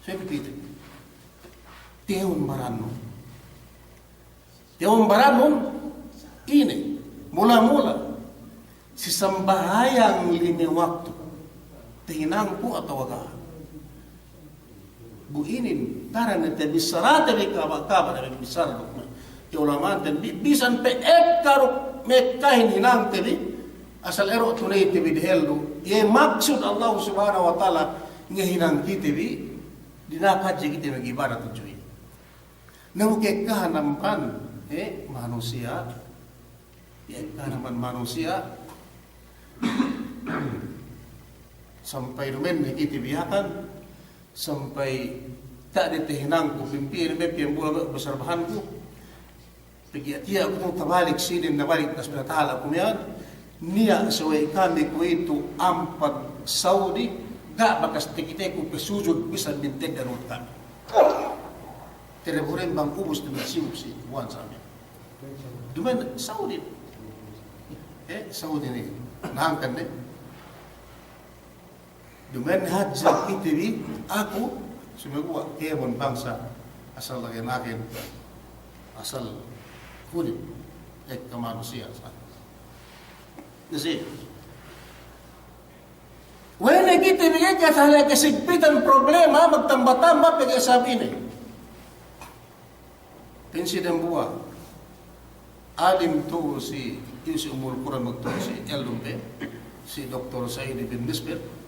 Sabi kite. Tiyun barannu. Tiyun baranun, ine, mula-mula, si sambahayang lime waktu, tahinangku atawa ga'. Bu inin, tara ne te bissarate bi kaba'-kaba' ne bissara duk me' ulama'anten bi, bisan pe ekka duk me' ekkahin hinangte bi, asal ero' tuneyte bi dehellu, iye maksud Allah Subhanahu wa Ta'ala ngahinang kite bi, dina'ak hadja kite mag'ibadat tudju iye. Na bu ka'ekkahan amban, eh, manusiya', ka'ekkahan amban manusiya', sampay duma'in ne kite bi Yakan, sampay ta'de tahinangku, pimpi'in me' piyambuwa' me' basarbahanku, pegge' tiya' ku tabalik sinin, nabalik nas pinatahal aku miya'an, niya' sawe'i kami kuwe'itu ampat Saudi, ga' bakas takiteku pasujud bisan mintedda nuhut kami. Tede buren bang ubus ne magsibuk si buwan sami. Duma'in Saudi. Eh, Saudi ne. Nangkan ne. Duma'in hadja kite bi, aku, sumeguwa' kēmon bangsa, asal lagi nakin, asal kulit, ekka manusiya', sa. Nasi. We'ey ne kite bi ekka tahala' kasigpitan problema, magtamba-tamba pegge' sabab ine. Pa'in si dambuwa', alim tu'u si, iyu si Ummul Qura magtu'u si, ellum pe, si Doktor Said bin Misbah.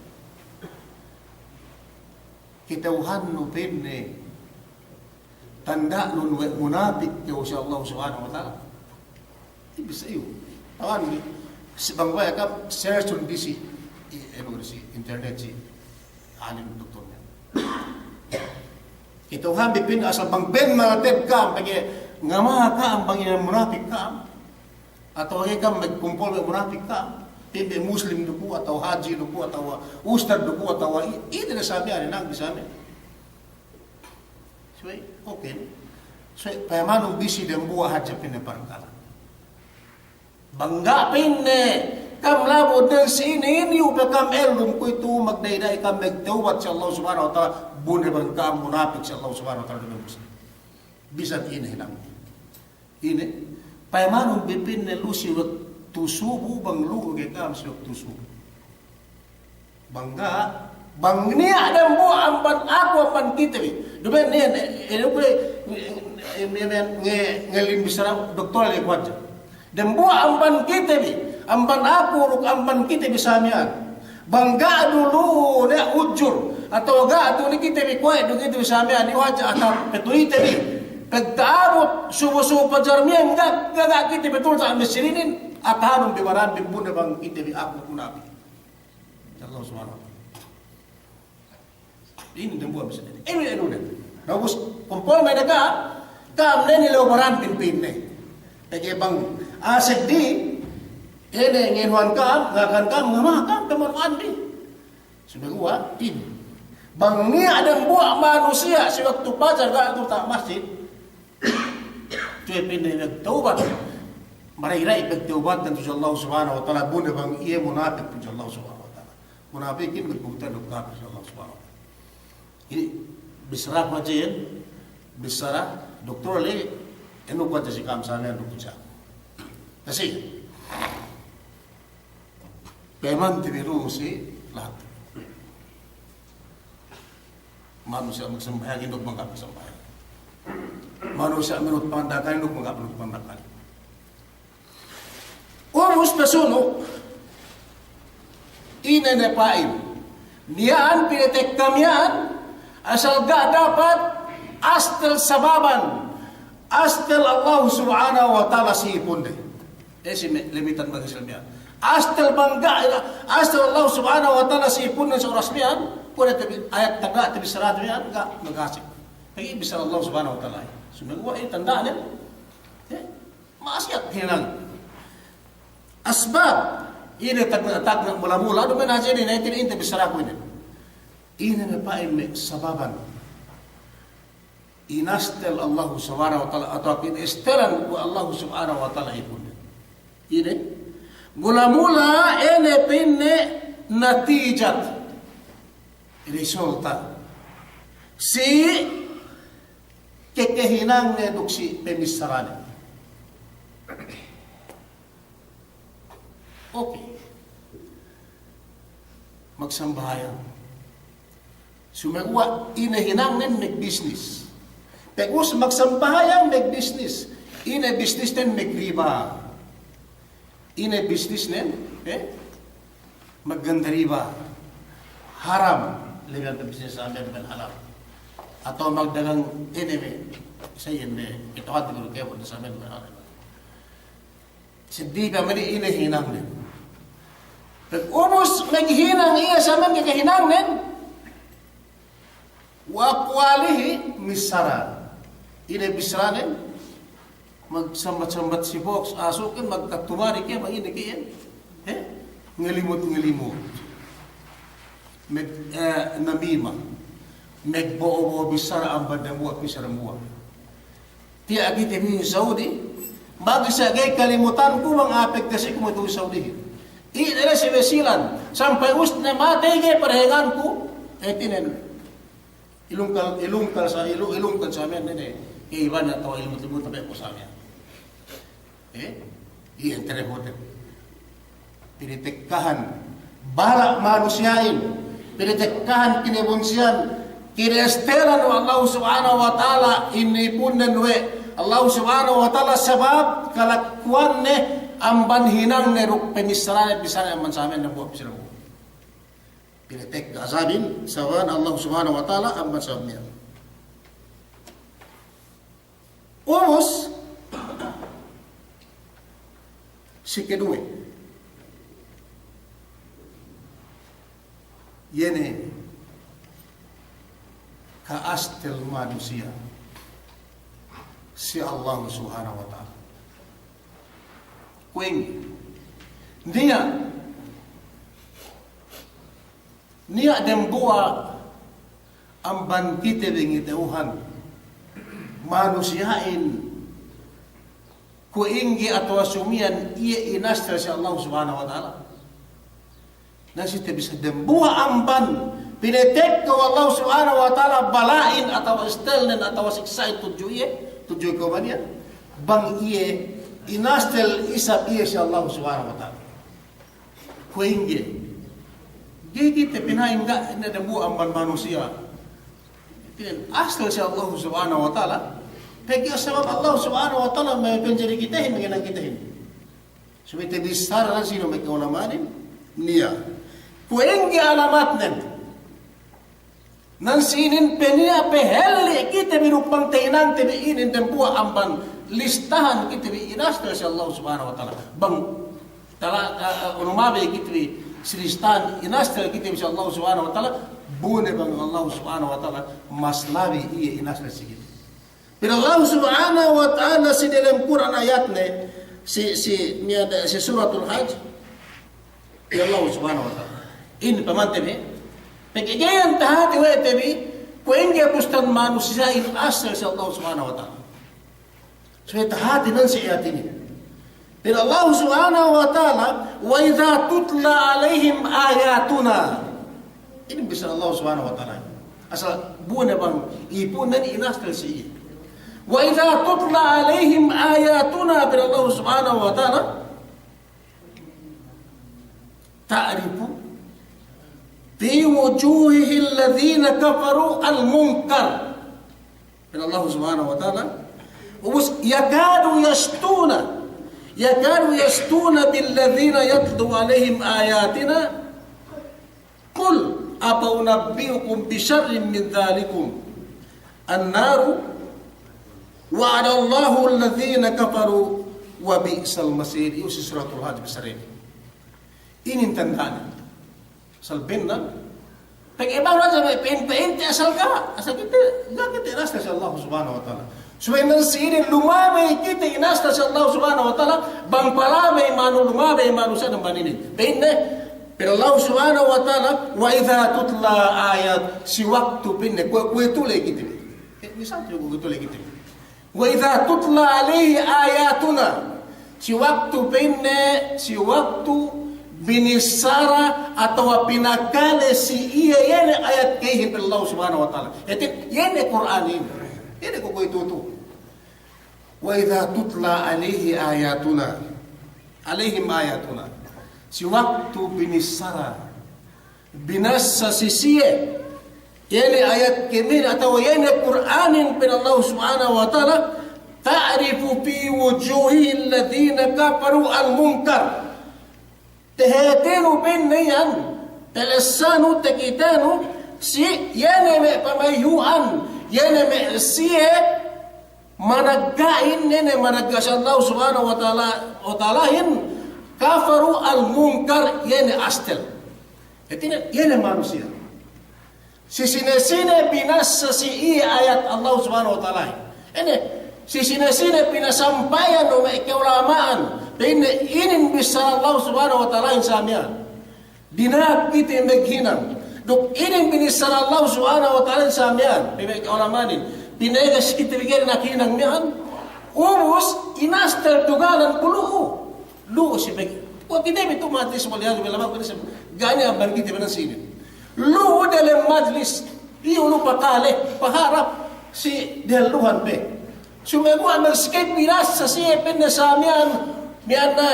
Kata'uhannu pa'inne, tanda'nun we' munapik kew si Allah Subhanahu wa Ta'ala. Iye bissā iyu. Tawanbi, si bang baya' kam search-un disi, i-, anu disi, internet si, alim doktor niya'. Kata'uhanbi pa'in asal bang ben malated kam, pegge' ngama kam bang iye munapik kam. Atawa ga'i kam magkumpul me' munapik kam. Pa'in me' muslim du ku, atawa hadji du ku, atawa ustad du ku, atawa i-, ine ne samiyan, nang bi samiyan. Suwe', oke. Suwe', payamanun bi si dambuwa' hadja pa'inne parkala'. Bang ga' pa'inne, kam labu den si inin, iyu pe kam ellum kuwe'itu magda'i-da'i kam magtawbat si Allah Subhanahu wa Ta'ala, bu ne bang kam munapik si Allah Subhanahu wa Ta'ala duma'in muslim. Bisan ine hinang. Ine, payamanun bi pa'inne lu si waktu subu, bang lu'u ke kam si waktu subu. Bang ga', Bang niya' dambuwa' amban aku amban kite bi. Duma'in niya', eh, eh, eh, nge-, nge-, ngelim bissara doktor le kuwadja. Dambuwa' amban kite bi, amban aku duk amban kite bi samiya'an. Bang ga' du lu'u ne ujur, atawa ga' du ne kite bi kuwe' duk kite bi samiya'an, iyu hadja akan petulite bi. Pagta'abut subu-subu pajar miya'an ga', ga', ga' kite petulta' missirinin, atahanun bi baran bi pune bang kite bi aku kunabi. Allah Subhanahu wa Ta'ala. Inin dambuwa' bisa jadi. Inin, inin, inin. Na ubus, kumpul me' daka, ka'am ne nilew baran pin-pin ne. Pegge' bang, ah, seddi, ine, ngenuhan ka'am, ngakan ka'am, ngama ka'am, pemanu'an bi. Sumeguwa', inin. Bang niya' dambuwa' manusiya', si waktu pajar, ga' tu ta' masjid. Tuwe pin ne nagtawbat. Maray-ray pagtawbat dan tudju Allah Subhanahu wa Ta'ala, bu ne bang iye munapik tudju Allah Subhanahu wa Ta'ala. Munapikin magkubutan duk kafir Allah Subhanahu wa Ta'ala. Inin, bissara ku hadja iyan, bissara doktor le, enu ku hadja si ka'am samiya'an duk hadja. Kasi, pemante bi lu'u si lahat. Manusiya' magsambahayang, induk magsambahayang. Manusiya' minut pandakan, induk magminut pandakan. Ubus pasunu', ine ne pa'in. Miya'an pinatekka miya'an, asal ga' dapat astel sababan, astel Allah Subhanahu wa Ta'ala si ipunde. Eh, si me-, lemitan bang Islam miya'an. Astel bang ga', astel Allah Subhanahu wa Ta'ala si ipunde si oras miya'an, kuwe' ne te bi-, ayat tanda' te bissara miya'an, ga' magasik. Pegge' bissara Allah Subhanahu wa Ta'ala. Sumeguwa' inin tanda'nen. Eh? Ma'asiyat hinang. Asbab, ine tagna'-tagna' mula-mula, duma'in hadja inin, inin, inin te bissaraku inin. Ine ne pa'in me' sababan. Inastel Allahu Subhanahu wa Ta'ala, atawa kinastelan we' Allahu Subhanahu wa Ta'ala ipunde. Ine, mula-mula ine pa'inne natijat. Resulta. Si kekehinangne duk si pemissarane. Okay. Magsambahayang. Sumeguwa' ine hinangnen magbisnis. Pegge' ubus magsambahayang magbisnis. Ine bisnisnen magriba. Ine bisnisnen, eh? Magganda riba. Haram. Lebbi ante bisnis ambil dengan halal. Atawa magdagang ine me'. Sa iyan me'. Ito hati guru kebun sa ambil dengan halal. Seddi pe mali ine hinangnen. Pag ubus maghinang iye sa ambil hinangnen. Wa aqwalihi, missara. Ine bissaranen, magsambat-sambat si box, asukin, magkatumari ke, magine ke, eh? Ngelimut-ngelimut. Mag, eh, namima. Magbo'o-bo'o bissara amban dambuwa' pī si dambuwa'. Tiya' kite bi Saudi, bang sa ga'i kalimutanku bang a'a pagkasiku matu'u Saudihin. Iye ne si Basilan, sampay ubus ne matey ga'i padahenganku, eh, hātinen. Ilungkal, ilungkal sa, ilu-, ilungkal sa miya'an ne, ne. Iye iban atawa ilmu tibu tabe' ku sa miya'an. Eh? Iye, teleponen. Pinatekkahan bala' manusiya'in, pinatekkahan kinabunsihan, kinastelan we' Allahu Subhanahu wa Ta'ala, inipunnen we' Allahu Subhanahu wa Ta'ala sabab kalakuwanne amban hinangne duk pamissarane, bissarane amban samiyan dambuwa' pī si dambuwa'. Pinatekka asabin sabab Allahu Subhanahu wa Ta'ala amban sabab miya'an. Ubus, si keduwe, iye ne ka'astel manusiya' si Allah Subhanahu wa Ta'ala. Kuwe' ingge, niya', niya' dembuwa' amban kite bi ngata'uhan manusiya'in kuwe' ingge atawa sumiyan iye inastel si Allah Subhanahu wa Ta'ala. Na si te bisa dembuwa' amban pinatekka we' Allah Subhanahu wa Ta'ala bala'in atawa astelnen atawa siksa'in tudju iye, tudju kawman iye. Bang iye inastel isab iye si Allah Subhanahu wa Ta'ala. Kuwe' ingge, Ga'i kite pina'in ga' ne dambuwa' amban manusiya'. Kite astel si Allah Subhanahu wa Ta'ala. Pegge' sabab Allah Subhanahu wa Ta'ala me' panjari kitehin, me' hinang kitehin. Subey te bissara nan sinu me' ka'ulama'anin, niya'. Kuwe' ingge alamatnen. Nan si inin pe niya' pahelli' kite bi duk bang tahinangte bi inin dambuwa' amban listahan kite bi inastel si Allah Subhanahu wa Ta'ala. Bang tala, eh, eh, lumabey kite bi si listahan inastel kite bi si Allah Subhanahu wa Ta'ala, bu ne bang Allah Subhanahu wa Ta'ala mas labi iye inastel si kite. Pa'in Allah Subhanahu wa Ta'ala si delem Kur'an ayatne, si, si, niya' de-, si Suratul Hajj, pa'in Allah Subhanahu wa Ta'ala. Inin pamante bi, pegge' ga'i iyan tahati we' te bi, kuwe' ingge bustan manusiya'in astel si Allah Subhanahu wa Ta'ala. Subey tahati nan si ayat inin. Pa'in Allah Subhanahu wa Ta'ala, "Wa idha tutla alaihim ayatuna." Inin bissara Allah Subhanahu wa Ta'ala. Asal bu ne bang ipunen inastel si iye. "Wa idha tutla alaihim ayatuna," pa'in Allah Subhanahu wa Ta'ala, "ta'rifu fi wujuhihil ladhina kafarul munkar." Pa'in Allah Subhanahu wa Ta'ala, ubus, "Yakadu yashtuna, yakadu yashtuna bil ladhina yatlu alaihim ayatina, qul afa unabbi'ukum bi sharrin min dhalikum, an-naru wa'adallahu alladhina kafaru wa bi'sal masir." Iyu si Suratul Hajj bissara inin. Inin tanda'nen. Asal bennal. Pegge' bang hadja me' pa'in-pa'inte asal ga', asal kite, ga' kite inastel si Allah Subhanahu wa Ta'ala. Subey nan si inin lumabey kite inastel si Allah Subhanahu wa Ta'ala, bang palabey manu-, lumabey manusiya' dambuwa' inin. Pa'inne, pa'in Allah Subhanahu wa Ta'ala, "Wa idha tutla ayat," si waktu pa'inne, kuwe', kuwe' tule kite bi. Eh, misal tu kuwe' tule kite bi. "Wa idha tutla alaihi ayatuna," si waktu pa'inne, si waktu binissara atawa pinakale si iye iye ne ayat kehin Allah Subhanahu wa Ta'ala. Hātinen, iye ne Kur'anin. Iye ne kuwe' tu'u. "Wa idha tutla alaihi ayatuna, alaihim ayatuna." Si waktu binissara binassa si siye, iye ne ayat kemin atawa iye ne Kur'anin pa'in Allah Subhanahu wa Ta'ala, "ta'rifu fi wujuhihil ladhina kafarul munkar." Tahatenu pa'inne iyan, talessanu, takitenu, si iye ne me' pamayhu'an, iye ne me' siye managga'in, iye ne managga' si Allah Subhanahu wa Ta'ala, wa Ta'alahin, kafarul munkar, iye ne astel. Hātinen, iye ne manusiya'. Si sine-sine binassa si iye ayat Allah Subhanahu wa Ta'ala. Ine, si sine-sine pinasampayan we' me' ka'ulama'an, pa'inne inin bissara Allah Subhanahu wa Ta'ala si miya'an. Dina'ak kite maghinang. Duk inin binissara Allah Subhanahu wa Ta'ala si miya'an, pa'in me' ka'ulama'anin. Pinages kite bi ga'i dina'ak hinang miya'an. Ubus, inastel dugalan bu lu'u. Lu'u si pegge'. Kuwe' kite bi tu majlis, wal iyadhu billah, kuwe' si, ga' niya' amban kite bi nan si inin. Lu'u delem majlis, iyu lu'u pakale, paharap si dehelluhan pe. Sumeguwa' magsikey binassa siye pa'inne sa miya'an, miya'an ne,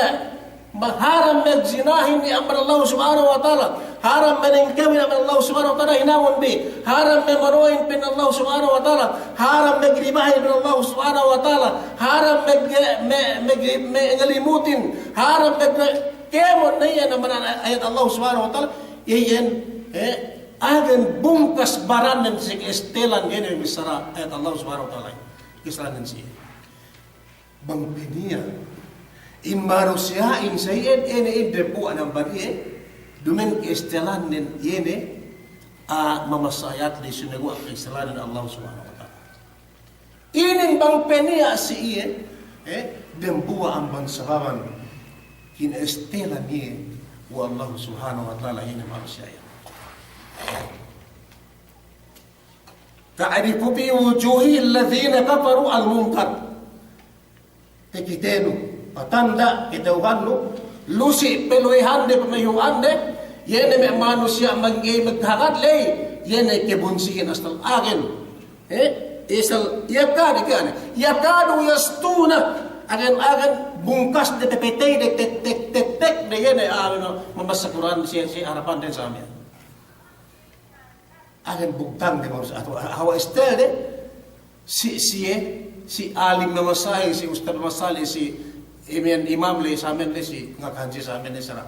haram magzinahin iye amban Allah Subhanahu wa Ta'ala. Haram maningkawin amban Allah Subhanahu wa Ta'ala hinangun bi. Haram mamonuhin pa'in Allah Subhanahu wa Ta'ala. Haram magribahin pa'in Allah Subhanahu wa Ta'ala. Haram mag-, ma-, mag-, ma-, ngalimutin. Haram mag-, kēmon ne iyan amban ayat Allah Subhanahu wa Ta'ala. Iye iyan, eh, agen bungkas barannen si ka'estelan iye ne bissara ayat Allah Subhanahu wa Ta'ala. Ka'estelannen si iye. Bang pe niya', in manusiya'in sa iyan, iye ne in dembuwa' amban iye, duma'in ka'estelannen iye ne, a, mamassa ayat ley, sumeguwa' ka'estelannen Allah Subhanahu wa Ta'ala. Inin bang pe niya' si iye, eh, dembuwa' amban sababan kina'estelan iye we' Allah Subhanahu wa Ta'ala, iye ne manusiya'in. Ta'rifu fi wujuhil ladhina kafarul munkar. Takitenu, patanda', kata'uhannu, lusi' paluwehan de, pamayhu'an de, iye ne me' manusiya' mangga'i maghagad ley, iye ne kabunsihin asal agen. Eh, asal, yakadu, yakadu, yakadu yashtuna, agen-agen bungkas de, pepetey de, tek, tek, tek, tek de, iye ne, a, mamassa Kur'an si, si harapan de sa miya'an. Agen bugtang de manusiya' atawa hawal istel de, si, siye, si alim mamasahin, si ustad mamasahin, si imiyan imam le, samen le, si ngakahan si samen le sara'.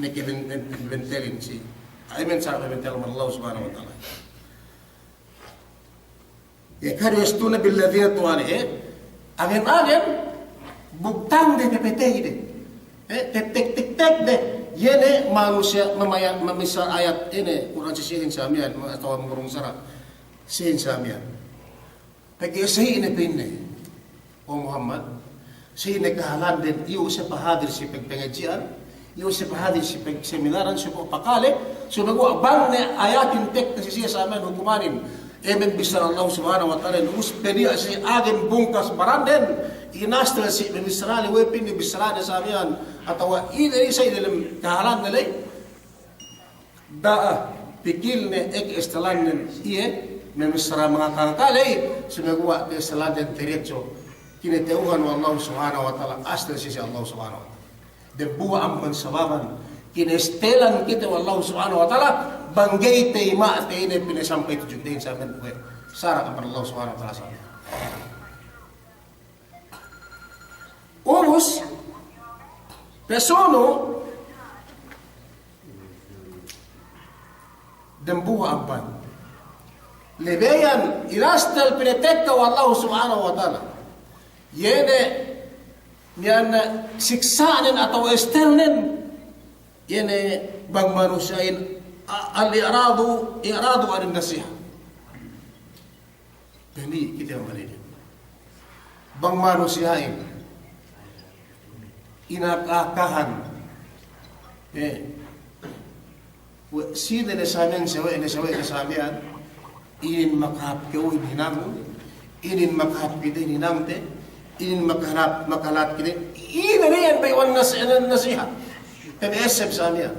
Neke ben-, ben-, bentelin si. Imiyan sara' bentelin Allah Subhanahu wa Ta'ala. Yakadu yashtuna billadhina tuwani, eh? Agen-agen, bugtang de pepetey de. Eh, tetek-tetek de. Iye ne manusiya' mamaya-, mamissal ayat ine, Kur'an sisihin samiyan, atawa murung sara'. Sisihin samiyan. Pegge' sa'ine pa'inne. O Muhammad, sa'ine kahalanden iyu' siye pahadir si pag-, pangadji'an, iyu' siye pahadir si pag-, seminaran, siye pakale, sumeguwa' bang ne ayatin tekka si siye samiyan hukumanin. Emen bissara Allah Subhanahu wa Ta'ala, ubus peniya' siye agen bungkas baranden, inastel si pemissarane, we' pa'inne bissarane samiyan, atawa ine isab dalem kahalande ley. Da'a, pikilne ek estelannen iye, memissara mangakale, sumeguwa' estelannen terecho. Kineta'uhan we' Allah Subhanahu wa Ta'ala, astel sisi Allah Subhanahu wa Ta'ala. Dembuwa' amban sababan, kinestelan kite we' Allah Subhanahu wa Ta'ala, bang ga'i te ima'te ine pinasampay tudju te samiyan we'. Sara' amban Allah Subhanahu wa Ta'ala samiyan. Ubus, pesunu, dembuwa' amban. Lebeyan, inastel pinatekka we' Allah Subhanahu wa Ta'ala. Iye ne, niya' siksa'nen atawa estelnen. Iye ne bang manusiya'in a-, al-i'radu, i'radu anin nasiha. Peni kite amban inin. Bang manusiya'in. Inakahan. Eh. We', sine ne samiyan, sawe'ne, sawe'ne samiyan. Inin makahāp kew hinangun. Inin makahāp kite hinangte. Inin makahāp, makahala'at kite. Inin ne iyan bayu'an nas-, nasiha. Peni eseb samiyan.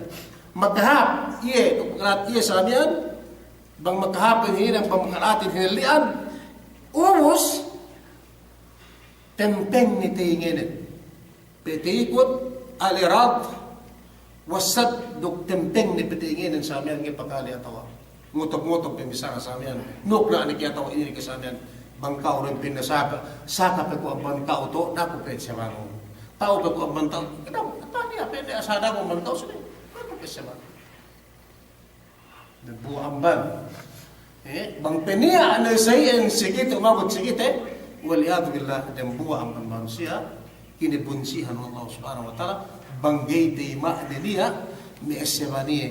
Makahāp iye, makahala'at iye samiyan. Bang makahāpin hinang, bang makala'atin hinalli'an, ubus, tempeng ne teyingenen. Pete ikut al-i'rad was-sadd, duk tempeng ne pete teyingenen samiyan ga'i pakale atawa ngutuk-ngutuk pemissara samiyan. Nukna' ne ke atawa ine ne ke samiyan. Bang ka'u rin pinda saka, saka pe ku amban ka'u to, da'a ku pe semanun. Ta'u pe ku amban ta'u, da'a ku, ta'u niya' pe ne asal da'a ku amban ka'u sude. Da'a ku pe semanun. Dembuwa' amban. Eh, bang peniya' ne sa iyan si kite, umabut si kite, wal iyadhu billah, dembuwa' amban manusiya', kinebunsihan we' Allah Subhanahu wa Ta'ala, bang ga'i te ima'ne niya', me' essebaniye,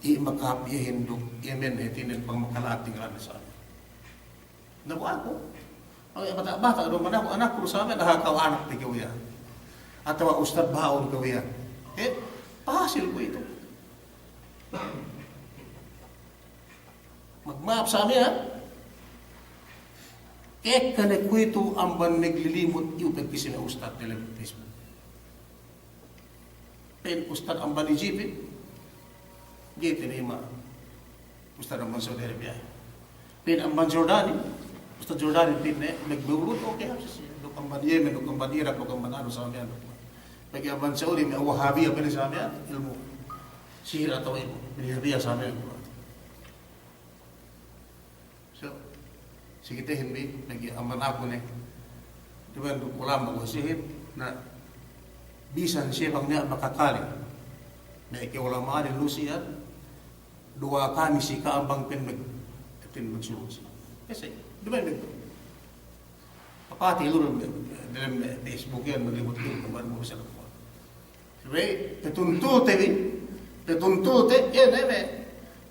i' makahāp iyehin duk, iye men hātinen bang makala'at tinggalan sa. Na bu aku, bata'-bata' du man aku, anakku du samiyan, da'a ka'u anak te kew iyan. Atawa ustad ba'un kew iyan. Eh, pahasil kuwe'itu. Magma'ap samiyan, ekka ne kuwe'itu amban maglilimut iyu' pegge' si me' ustad dalem Facebook. Pa'in ustad amban Ijipin, ga'i tinayma' ustad amban Saudi Arabia. Pa'in amban Jordani, ustad Jordani pa'in ne, magmawlud, oke, hāp si siye. Duk amban Yemen, duk amban Irak, duk amban anu samiyan. Pegge' amban Saudi, me' Wahabiya pa'in samiyan, ilmu' sihir atawa ilmu' Wahabiya samiyan. So, si kitehin bi, pegge' amban aku ne, duma'in duk ulama' wasihin, na bisan siye bang niya' makakale. Na ike ulama' ne lusiyan, duwa'a kami si ka'am bang pa'in mag-, pa'in magsulut si. Kasi, duma'in mag-, papatey lu dem, dem Facebook iyan, maglibut-libut, amban mu bisa. Sabab, petuntulte bi, petuntulte, iye ne me',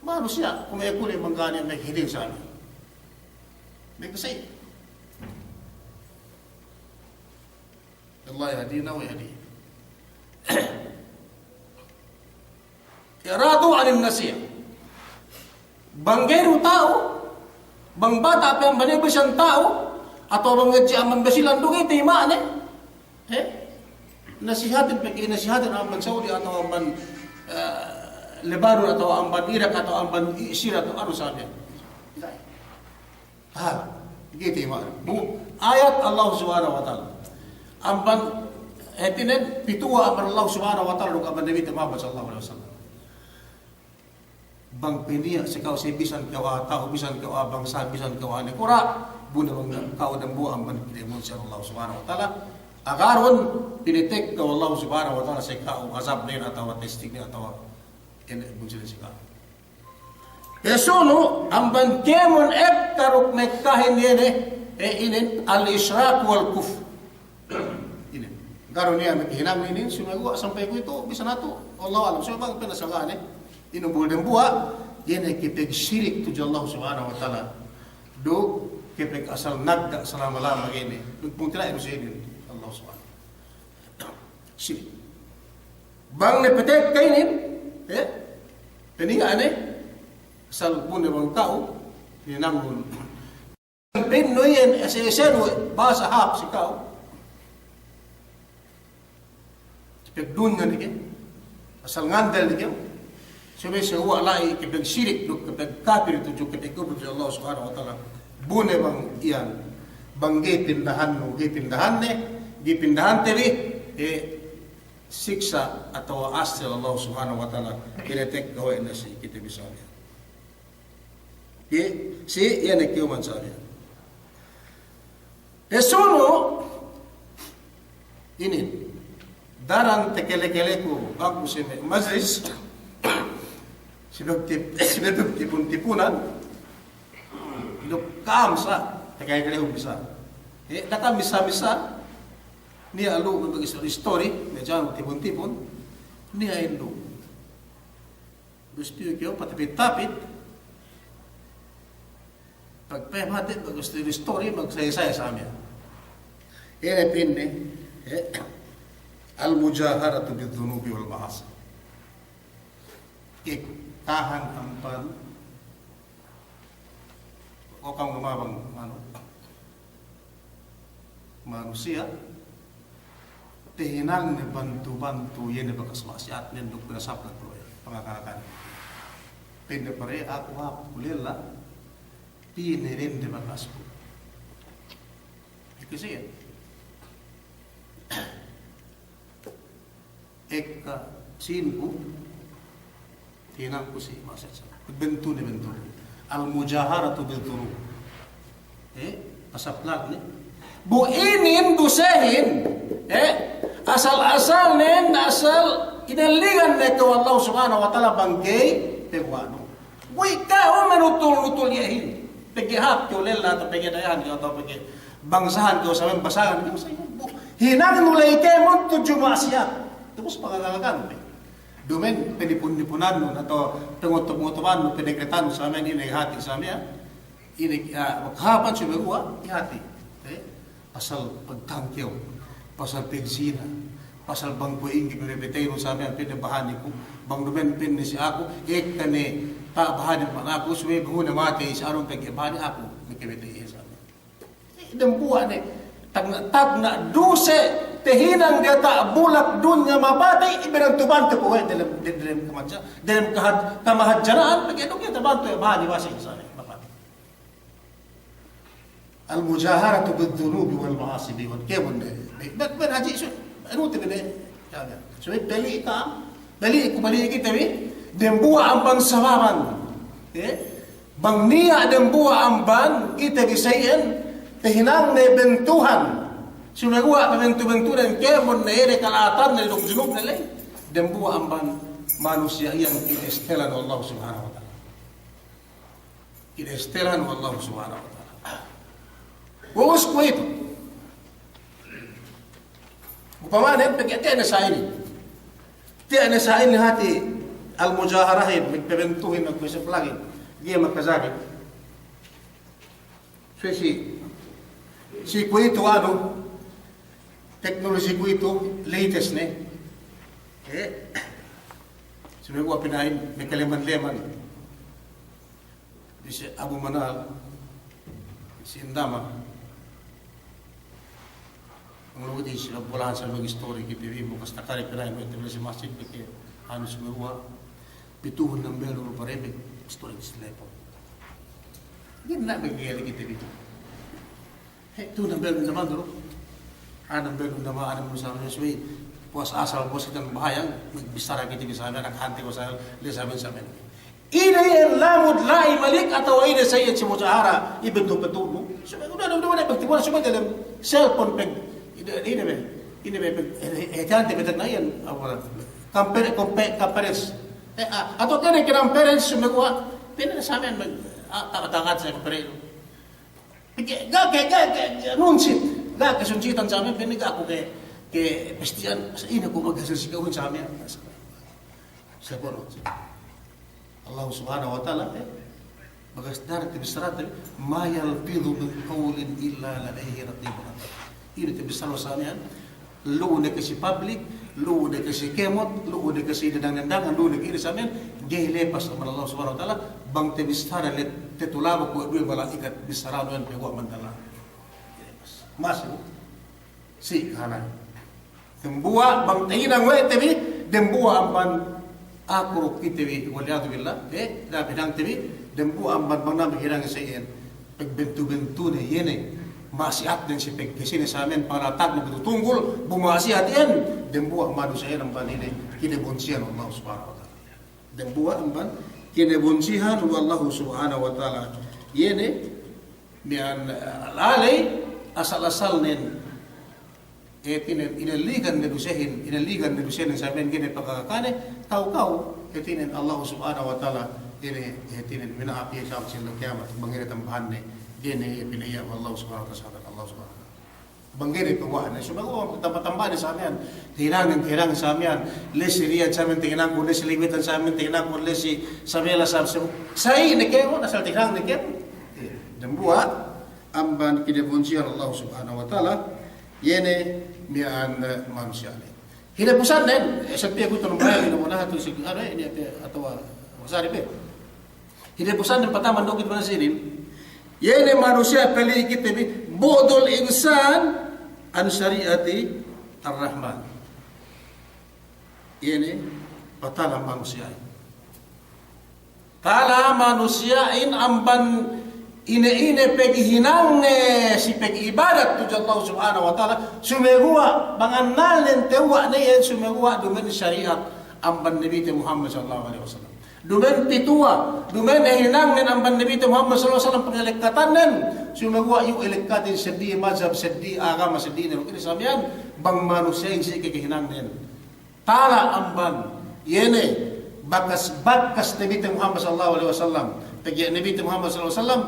manusiya', kume' kuli' mangga'i ne me' hiding sani. Me' kasi. Allah yahdina wa yahdihim. I'radu anin nasiha. Bang ga'i du ta'u, bang bata' pe amban iye bisan ta'u, atawa bang ngadji' amban Basilan du ga'i tayma'ne, he? Nasihatin pe, nasihatin amban Saudi atawa amban, eh, Lebanon atawa amban Irak atawa amban Siriya atawa anu sabe. Hal, ga'i tayma'ne. Bu, ayat Allah Subhanahu wa Ta'ala. Amban, hātinen, pituwa' amban Allah Subhanahu wa Ta'ala duk amban Nabite Muhammad sallallahu alaihi wasallam. Bang peniya' si ka'u si bisan kew a'a ta'u, bisan kew a'a bangsa, bisan kew a'a nakura', bu ne bang ka'u dambuwa' amban kite munsir Allah Subhanahu wa Ta'ala. Agarun pinatek kew Allah Subhanahu wa Ta'ala si ka'u, azabnen atawa testingnen atawa ine munsir si ka'u. Pesunu', amban kēmon ekka duk mekkahin iye ne, e, inin, al-ishrak wal kufr. Inin. Garu niya' makahinang inin, sumeguwa' sampay kuwe'itu, bisan hatu, Allahu a'lam. Sumeguwa' bang pa'in asal ine, inin bu dambuwa', iye ne kapagsirik tudju Allah Subhanahu wa Ta'ala. Duk kapag asal nagga' salama-lama ga'i ne. Duk pungtina'i du si inin, Allah Subhanahu wa Ta'ala. Sirik. Bang ne patekka inin, e, peniya' ne, asal bu ne bang ka'u, hinangun. Pinnu iyan ese-esenu bahasa hāp si ka'u. Pagdunya ne ke, asal ngandel ne ke. Subey sumeguwa' la'i kapagsirik duk kapagkapir tudju, kapagkupur tudju Allah Subhanahu wa Ta'ala. Bu ne bang iyan, bang ga'i pindahannu, ga'i pindahanne, ga'i pindahante bi, e, siksa' atawa asel Allah Subhanahu wa Ta'ala, pinatekka we' ne si kite bi samiyan. Iye, si, iye ne kēmon samiyan. Pesunu', inin, daran takale-kaleku, aku si me-, majlis, si me-, si me-, tipun-tipunan, duk ka'am sa, takale-kaleku bisan. E, da'a ka'am missā-missā, niya' lu mag-istori-istori, me' janu tipun-tipun, niya' indu'. Gustu kew patapit-tapit. Pagpaham hati', mag-istori-istori, magsaya-saya sa miya'an. Iye ne pa'inne, e, al-mujaharatu bidh-dhunubi wal-ma'asi. Ekkahan amban, o ka'am lumabang, anu, manusiya', tahinangne bantu-bantu iye ne bakas ma'siyatnen duk pinasaplak lu iye, pangaka-akanen. Pa'inde pare aku hāp ku lella, pinarende bakasku. Ikisiye. Ekka sīnku, hinangku si ma'siyat sa. Bentune, bentune. Al-mujaharatu bidh-dhunub. E, pasaplakne. Bu inin dusehin, e, asal-asalnen, asal inellingan ne kew Allah Subhanahu wa Ta'ala bang ga'i paguwa'nu. Kuwe' ka'u manutul-nutul iyehin. Pegge' hāp kew lella, atawa pegge' dayahan kew, atawa pegge' bangsahan kew, saben basangan kew, sa ibu. Hinangnu ley kēmon tudju ma'siyat. Tapus pangaka-akanen. Duma'in panipun-nipunannun, atawa pangotob-ngotobannun, panekretannun, samen ine hati' samen. Ine, a, makahāpan sumeguwa' hati'. E? Pasal pagtangkew, pasal pagzina, pasal bang kuwe' ingge pinabeteynun samen, pa'inde bahaniku, bang duma'in pa'inne si aku, ekka ne ta' bahani man aku, subey behu ne matey si anun pegge' bahani aku, makabetey samen. Dambuwa' ne, tagna', tagna' duse, tahinang diyata' bulak dunya mapatey, ibantu-bantu kuwe' delem, delem kamadja, delem kahad-, kamahadjana'an, pegge' duk iye tabantu, iye bahani waseng samen, mapatey. Al-mujaharatu bidh-dhunubi wal-ma'asi bi, wan kēmon ne. Bek, bek hadji' su, anu te bi ne. Subey bali' ka'am, bali' ku, bali' kite bi. Dambuwa' amban sababan. E? Bang niya' dambuwa' amban kite bi sa iyan, tahinangne bentuhan. Sumeguwa' pabentu-bentunen kēmon ne, iye ne kala'atanne duk junubne ley. Dambuwa' amban manusiya' iyan kinastelan we' Allah Subhanahu wa Ta'ala. Kinastelan we' Allah Subhanahu wa Ta'ala. Ubus kuwe'itu. Upamanen, pegge' tiya' ne sa inin. Tiya' ne sa inin hati' al-mujaharahin, magpabentuhin, magpasaplakin. Ga'i makajari. Subey si, si kuwe'itu anu, teknoloji kuwe'itu latest ne. E, sumeguwa' pina'in, makaleman-leman. Di si Abu Manal, si Indama. Bang lu'u di si bulahan sa mag-istori kite bi, bukas takale pina'in, me' te bi si masjid, pegge' anu sumeguwa', pituhun nambelun du pare, mag-istori si telepon. Ga'i ne maggelek kite bi. He, tu nambelun Indama du. A, nambelun Indama, anu, samen subey, puwas asal, puwas itan bahayang, magbissara kite bi samen, anak hante ko samen, le samen, samen. Ine iyan lamud la'i malik atawa ine sa iyan si mujahara ibentuk-bentuknu. Subey udah, udah, udah, pagtibuhan subey dalem cellphone pag-, ine, ine be, ine be, pag-, eh, eh, hātite be tagna' iyan, apa, kampere-, kompe-, kaperes. Eh, ah, atawa kene ke kaperes subey guwa', pene sa miya'an mag-, ah, ta-, takat sa kaperes. Pegge' ga' ke, ga' ke, ga' sunsit. Ga' ke sunsitan sa miya'an, pene ga' ku ke, ke pastihan, ine ku maghasil si ka'uhin sa miya'an. Sa kono. Allah Subhanahu wa Ta'ala, eh, bakas daran tabissarate, "Ma yalfidhu min qawlin illa ladayhi raqibun atid." Ine tabissara sa miya'an, lu'u ne ke si public, lu'u ne ke si kemot, lu'u ne ke si dendang-dendangan, lu'u ne ke ine sa miya'an, ga'i lepas amban Allah Subhanahu wa Ta'ala, bang tabissara le tetulabu kuwe' duwe mala'ikat bissaranu iyan pe guwa' amban dalil. Ga'i lepas. Masi, bu? Si, kahalan. Dembuwa' bang tahinang we' te bi, dembuwa' amban aku duk kite bi, wal iyadhu billah, eh, da'a hinang te bi, dembuwa' amban bang nabi hinang sa iyan, pagbentu-bentune iye ne, ma'asiyatnen si pagkasine sa miya'an, palatakne betu tunggul, bu ma'asiyat iyan, dembuwa' manusiya' iyan amban ine, kinabunsihan Allah Subhanahu wa Ta'ala. Dembuwa' amban kinabunsihan we' Allah Subhanahu wa Ta'ala. Iye ne, miya'an, eh, laley, asal-asalnen, hātinen, inaligan ne dusehin, inaligan ne dusehin sa miya'an ga'i ne pakakane, kaw-kaw, hātinen Allah Subhanahu wa Ta'ala, ine, hātinen, mina'ap iye si ellew kiyamat, bang ine tambahanne, ga'i ne iye pina'iya' we' Allah Subhanahu wa Ta'ala, Allah Subhanahu wa Ta'ala. Bang ga'i ne pawa'ne, subey guwa' tamba-tambane sa miya'an, tahinangnen, tahinang sa miya'an, la'i si Riyadh sa miya'an tahinangkun, la'i si Lewitan sa miya'an tahinangkun, la'i si Isabela sa miya'an, sa ine kēmon, asal tahinang ne kēmon. Iye, dembuwa' amban kinabunsihan Allah Subhanahu wa Ta'ala, iye ne miya'an, eh, manusiya' ne. Hinapusannen, eh, sampay ku tunumbayan, ine muna hatu si, anu, eh, ine pe, atawa, masari pe. Hinapusannen pataman dukit mana sinin. Iye ne manusiya' peli kite bi, bu'dul insan an syari'ati ar-Rahman. Iye ne patala manusiya'. Tala manusiya'in amban ine-ine paghinangne si pag'ibadat tudju Allah Subhanahu wa Ta'ala, sumeguwa' bang annalnen tewwa' ne iyan sumeguwa' duma'in sari'at amban Nabite Muhammad sallallahu alaihi wasallam. Duma'in pituwa, duma'in hinangnen amban Nabite Muhammad sallallahu alaihi wasallam pangalekatannen, sumeguwa' iyu' alekatin seddi mazhab, seddi agama, seddi ne rukun Islam iyan, bang manusiya'in si kekehinangnen. Tala amban, iye ne, bakas, bakas Nabite Muhammad sallallahu alaihi wasallam. Pegge' Nabite Muhammad sallallahu alaihi wasallam,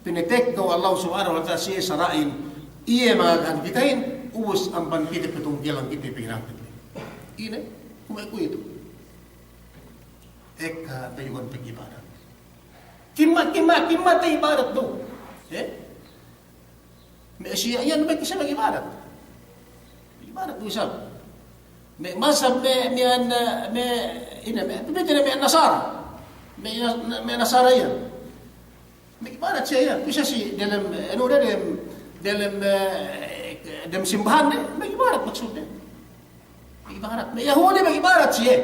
pinatekka we' Allah Subhanahu wa Ta'ala siye sara'in, iye magagahan kitehin, ubus amban kite patungkelan kite pinatekka. Ine, kuwe' kuwe'itu. Ekka tayu'an pag'ibadat. Kimma, kimma, kimma te ibadat du. Eh? Me' Siya iyan me' kisa mag'ibadat. Ibadat du isab. Me' mazhab me', me' iyan, me' ine, me', me' ine, me' Nasara. Me' Nas-, me' Nasara iyan. Me' ibadat siye iyan. Kisa si delem, anu, delem, delem, eh, delem simbahanne, me' ibadat maksudne. Ibadat, me' Yahudi me' ibadat siye.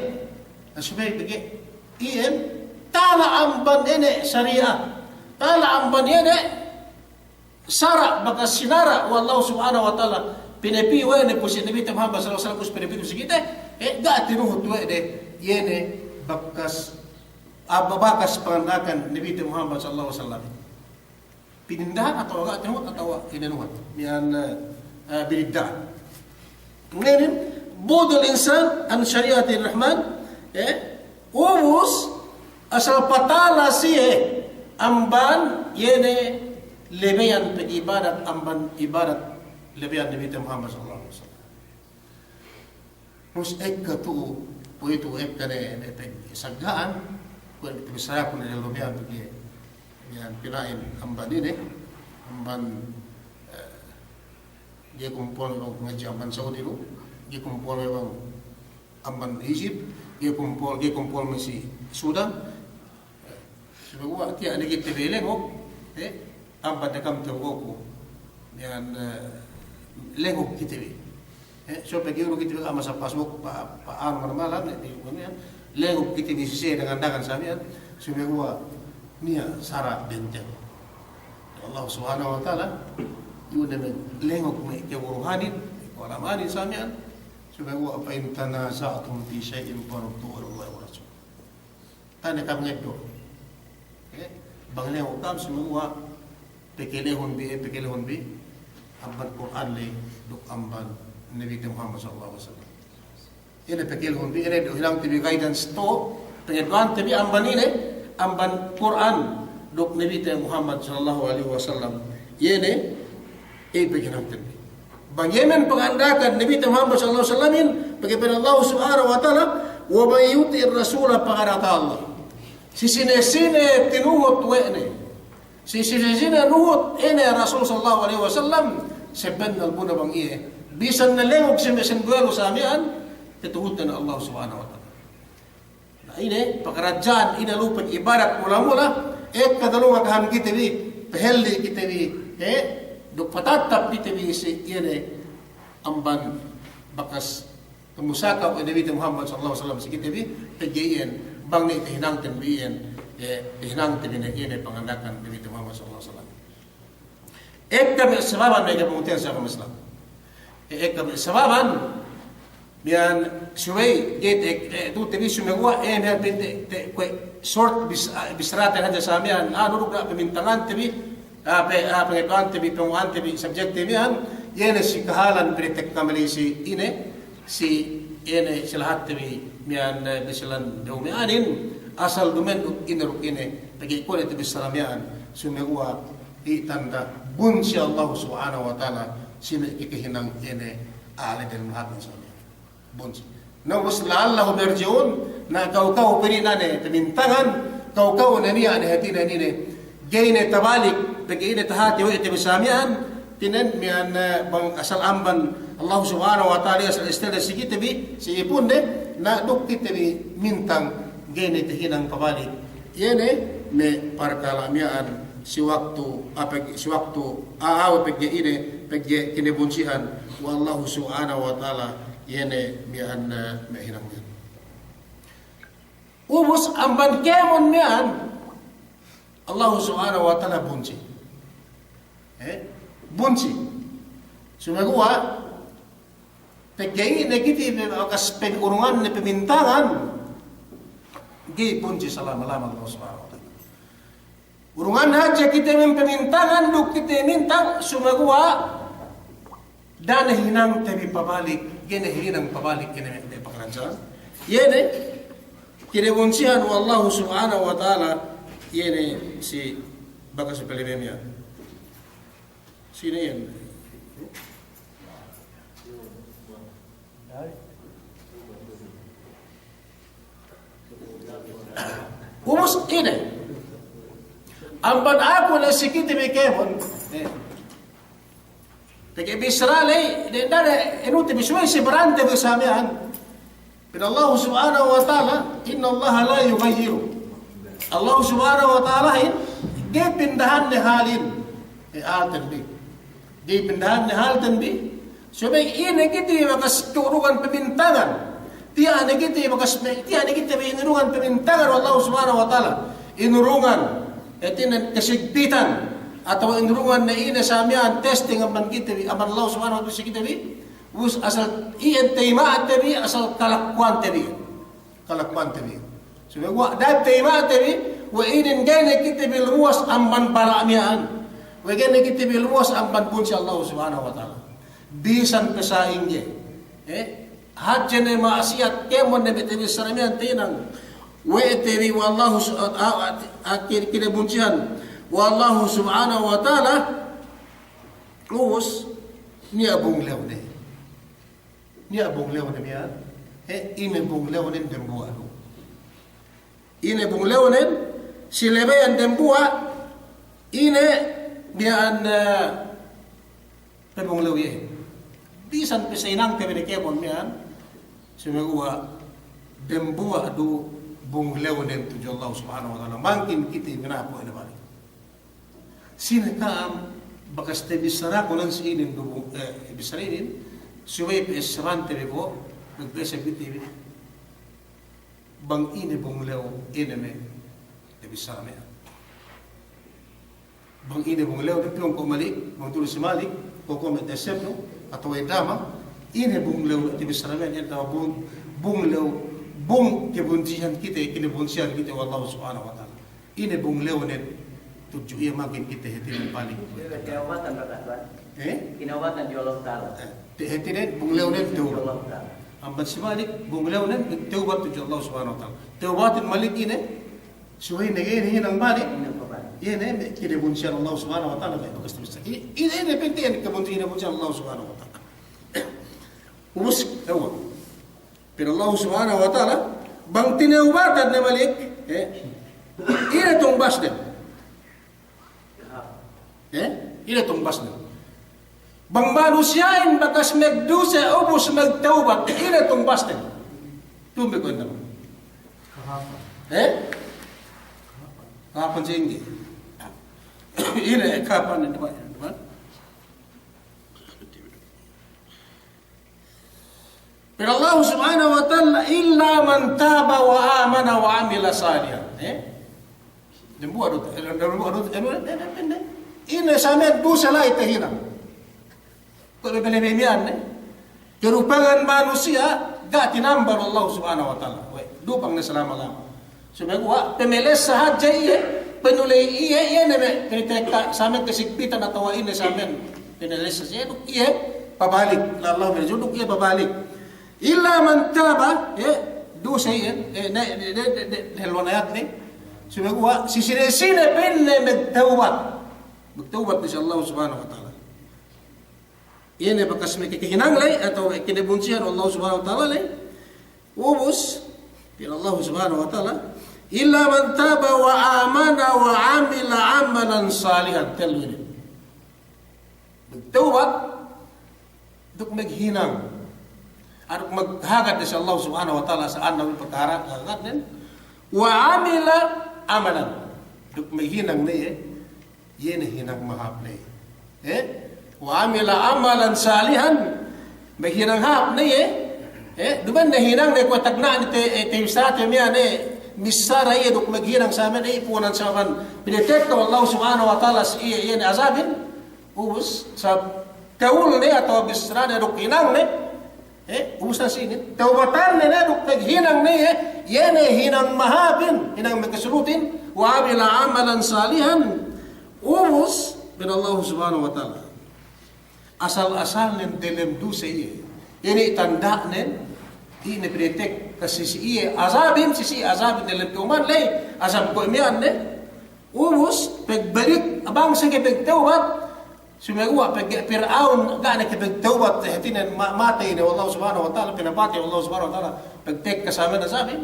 Na subey pegge' iyan tala amban ine sari'at. Tala amban ine sara' bakas sinara' we' Allah Subhanahu wa Ta'ala. Pinapī we' ne pu si Nabite Muhammad sallallahu alaihi wasallam, ubus pinapī si kite, eh, ga' tinuhut we' de, iye ne bakas, apa bakas panganda'akan Nabite Muhammad sallallahu alaihi wasallam. Pinindahan atawa ga' tinuhut atawa inenuhan. Miya'an, eh, eh, binidda'an. Nganin, bu'dul insan an syari'atir Rahman, eh, ubus asal patala siye amban iye ne lebeyan pag'ibadat amban ibadat lebeyan Nabite Muhammad sallallahu alaihi wasallam. Terus ekka tu'u, kuwe'itu ekka ne, ne pegsagga'an, kuwe' tabissaraku ne lumeyan pegge', iyan pina'in amban ine, amban, eh, ga'i kumpul bang ngadji' amban Saudi lu, ga'i kumpul bang amban Egypt, ga'i kumpul, ga'i kumpul me' si Sudan, Sumeguwa' tiya' ne kite bi lengok, eh, amban ne kam tewgoku. Iyan, eh, lengok kite bi. Eh, so pegge' unu kite bi ama sa pasbuk pa, pa anu manamal, ne, di, iyan. Lengok kite bi sise dangan-dangan sa miya'an. Sumeguwa' niya' sara' benteng. Allah Subhanahu wa Ta'ala, iyu ne me' lengok me' kewuruhanin, kewalamanin sa miya'an. Sumeguwa' fa in tanaza'tum fi shay'in farudduhu ilallahi war rasul. Tane kam ngeddo'. Eh, bang lew kam sumeguwa' pekelehun bi, eh, pekelehun bi amban Kur'an ley duk amban Nabite Muhammad sallallahu alaihi wasallam. Ine pekelehun bi, ine du hinangte bi guidance to, pengeddo'ante bi amban ine, amban Kur'an duk Nabite Muhammad sallallahu alaihi wasallam. Iye ne, eh, pekelehun bi. Bang iye me' panganda'akan Nabite Muhammad sallallahu alaihi wasallam in, pegge' pa'in Allah subhanahu wa ta'ala, "Wa man yuti'ir rasula faqad ata'a Allah." Si sine-sine tinuhut we' ne, si sine-sine nuhut ine Rasul sallallahu alaihi wasallam, sebennal bu ne bang iye, bisan ne lengug si me' sinduwe lusa miya'an, tetuhut ne Allah subhanahu wa ta'ala. Na, ine pakaradja'an, ine lupen ibadat mula-mula, ekka dalungan tahan kite bi, pahelli' kite bi, eh, duk patattap kite bi si iye ne amban bakas pamusaka we' Nabite Muhammad sallallahu alaihi wasallam si kite bi, pegge' iyan, bang ne tahinangten bi iyan, eh, tahinangten bi ne iye ne panganda'akan Nabite Muhammad sallallahu alaihi wasallam. Ekka me' sababan me' kapungtina'ihan si agama Islam. Eh, ekka me' sababan, miya'an subey, ga'i te, eh, tu'u te bi sumeguwa', eh, miya'an pinte, te, kuwe' short bis-, ah, bissarate hadja sa miya'an, ah, duk ga' pamintangante bi, ah, pe-, ah, pangeddo'ante bi, pangu'ante bi, subjectte miya'an, iye ne si kahalan pinatekka mali si ine, si ine si lahatte bi miya'an, eh, bisilan dew miya'anin, asal dumen duk ine duk ine, pegge' kuwe' ne tabissara miya'an, sumeguwa' iye tanda' bunsi Allah subhanahu wa ta'ala, si me' kakahinang ine, ale dem lahat sa miya'an. Bunsi. Na ubus la'allahum yarji'un, na kaw-kaw pa'in ne pamintangan, kaw-kaw ne niya' ne hātinen ine, ga'i ne tabalik, pegge' ine tahāti we' te bi sa miya'an, hātinen miya'an, eh, bang asal amban Allah subhanahu wa ta'ala asal istele si kite bi, si ipunde, na duk kite bi mintang, ga'i ne tahinang pabalik. Iye ne me' parkala' miya'an si waktu, ah, pegge', si waktu, ah, ah, pegge' ine, pegge' kinabunsihan we' Allah subhanahu wa ta'ala, iye ne miya'an, eh, me' hinang miya'an. Ubus amban kēmon miya'an, Allah subhanahu wa ta'ala bunsi. Eh? Bunsi. Sumeguwa', pegge' ine kite bi bakas pag-urungan ne pamintangan, ga'i bunsi salama-lama Allah subhanahu wa ta'ala. Urungan hadja kite me' pamintangan, duk kite mintang, sumeguwa' da'a ne hinangte bi pabalik, ga'i ne hinang pabalik, ine me' pakaradja'an. Iye ne, kinabunsihan we' Allah subhanahu wa ta'ala, iye ne si bakas palabey miya'an. Sine iyan? Ubus ine. Amban aku ne si kite bi kēmon. Eh. Pegge' bissara ley, de-, da'a ne, inu te bi subey si barante bi sa miya'an. Pa'in Allah subhanahu wa ta'ala, "Innallaha la yughayyiru." Allah subhanahu wa ta'alahin, ga'i pindahanne halin. Eh, halten bi. Ga'i pindahanne halten bi. Subey ine kite bakas ka'urungan pamintangan. Tiya' ne kite bakas me-, tiya' ne kite bi inurungan pamintangan we' Allah subhanahu wa ta'ala. Inurungan, hātinen kasigpitan. Atawa inurungan ne ine sa miya'an testing amban kite bi, amban Allah subhanahu wa ta'ala si kite bi. Ubus asal iyan tayima'te bi, asal kalakuwante bi. Kalakuwante bi. Subey we' da'a tayima'te bi, we' inin ga'i ne kite bi lumuwas amban bala' miya'an. We' ga'i ne kite bi lumuwas amban bunsi Allah subhanahu wa ta'ala. Bisan pe sa'ingge. Eh? Hadje ne ma'asiyat kēmon ne me' tabissara miya'an tahinang. We' te bi we' Allah su-, a, a, a, ki-, kinabunsihan we' Allah subhanahu wa ta'ala. Ubus, niya' bunglew ne. Niya' bunglewnen miya'an, eh, ine bunglewnen dembuwa' du. Ine bunglewnen, si lebeyan dembuwa', ine miya'an, eh, pabunglew iye. Bisan pe sa'ingge pe ne kēmon miya'an, sumeguwa' dembuwa' du bunglewnen tudju Allah subhanahu wa ta'ala. Mangkin kite minapu ine balik. Sine ka'am bakas tabissaraku nan si inin du, eh, bissara inin, subey pa'essebante bi ko', pa'esseb kite bi. Bang ine bunglew, ine me' tabissara me'. Bang ine bunglew, duk piyong ko' Malik, bang tu'u si Malik, ko' ko' me' ta'essebnu, atawa we' dama, ine bunglew tabissara me', ine atawa bung-, bunglew Bang kebunsihan kite, kinebunsihan kite we' Allahu Subhanahu wa Ta'ala. Ine bang lewnen tudju iye magin kite hātinen balik. Kinawbatan bakas, Tuwan. Eh? Kinawbatan tudju Allahu Ta'ala. Eh, te-, hātinen bang lewnen tewbat. Tudju Allahu Ta'ala. Amban si balik, bang lewnen tewbat tudju Allahu Subhanahu wa Ta'ala. Tewbatin balik ine, subey ne iye ne hinang balik. Hinang pabalik. Iye ne kinebunsihan Allahu Subhanahu wa Ta'ala, bakas tabissā. Ine, ine, ine, pa'inte ine kebunsihan, kinebunsihan Allahu Subhanahu wa Ta'ala. Ubus, tewbat. Pa'in Allahu Subhanahu wa Ta'ala, bang tinewbatan ne balik, eh, ine tungbasnen? Eh, ine tungbasnen? Bang manusiya'in bakas magduse ubus magtewbat, ine tungbasnen? Tumbe ko enda. Eh? Kahāpan sa'ingge. Ine kahāpan, ine, ine. Pa'in Allahu Subhanahu wa Ta'ala, "Illa man taba wa amana wa amila salihan." Eh? Dembuwa' du, eh, dembuwa' du, eh, eh, eh, eh, ine sa miya'an duse la'i tahinang. Kuwe' bebele miya'an, eh? Karupangan manusiya' ga' tinambal Allahu Subhanahu wa Ta'ala. We', dupang ne salama-lama. Sumeguwa' pamalessa hadja iye, panuley iye, iye ne me' pinatekka sa miya'an kasigpitan atawa ine sa miya'an pamalessa siye duk iye pabalik, la'i Allahu marju' duk iye pabalik. Illa man taba, eh, duse iye, eh, ne, ne, ne, ne, ne, helwan ayat ne. Sumeguwa' sisine-sine pa'inne magtewbat. Magtewbat ne si Allahu Subhanahu wa Ta'ala. Iye ne bakas makahinang ley, atawa kinebunsihan Allahu Subhanahu wa Ta'ala ley. Ubus, pa'in Allahu Subhanahu wa Ta'ala, "Illa man taba wa amana wa amila amalan salihan." Tellu inin. Magtewbat, duk maghinang. Duk maghagad si Allahu Subhanahu wa Ta'ala sa'an nabi pagkahara-, hagadnen. Wa amila amalan. Duk maghinang ne iye, iye ne hinang mahāp ne. Eh? Wa amila amalan salihan. Maghinang hāp ne iye. Eh? Duma'in ne hinang ne kuwe' tagna'an te, eh, te missāte miya'an ne. Missāra iye duk maghinang sa miya'an ne ipunan sa miya'an. Pinatekka we' Allahu Subhanahu wa Ta'ala si iye, iye ne azabin. Ubus, sa tewul ne atawa bissāne duk hinang ne. Eh, ubus na sinin, tewbatan ne ne duk paghinang ne iye, iye ne hinang mahāpin, hinang makasunutin, wa amila amalan salihan, ubus, pa'in Allahu Subhanahu wa Ta'ala. Asal-asalnen delem duse iye. Inin tanda'nen, ine pinatekka si, si iye azabin, si, si iye azabin delem ka'uman ley, azab kuwe' miya'an ne. Ubus, pagbalik, bang sa'ingge pagtewbat, sumeguwa' pegge' Pir'aun, ga' ne kapagtewbat, hātinen ma-, matey ne we' Allahu Subhanahu wa Ta'ala, pinapatey we' Allahu Subhanahu wa Ta'ala, pagtekka sa miya'an azabin,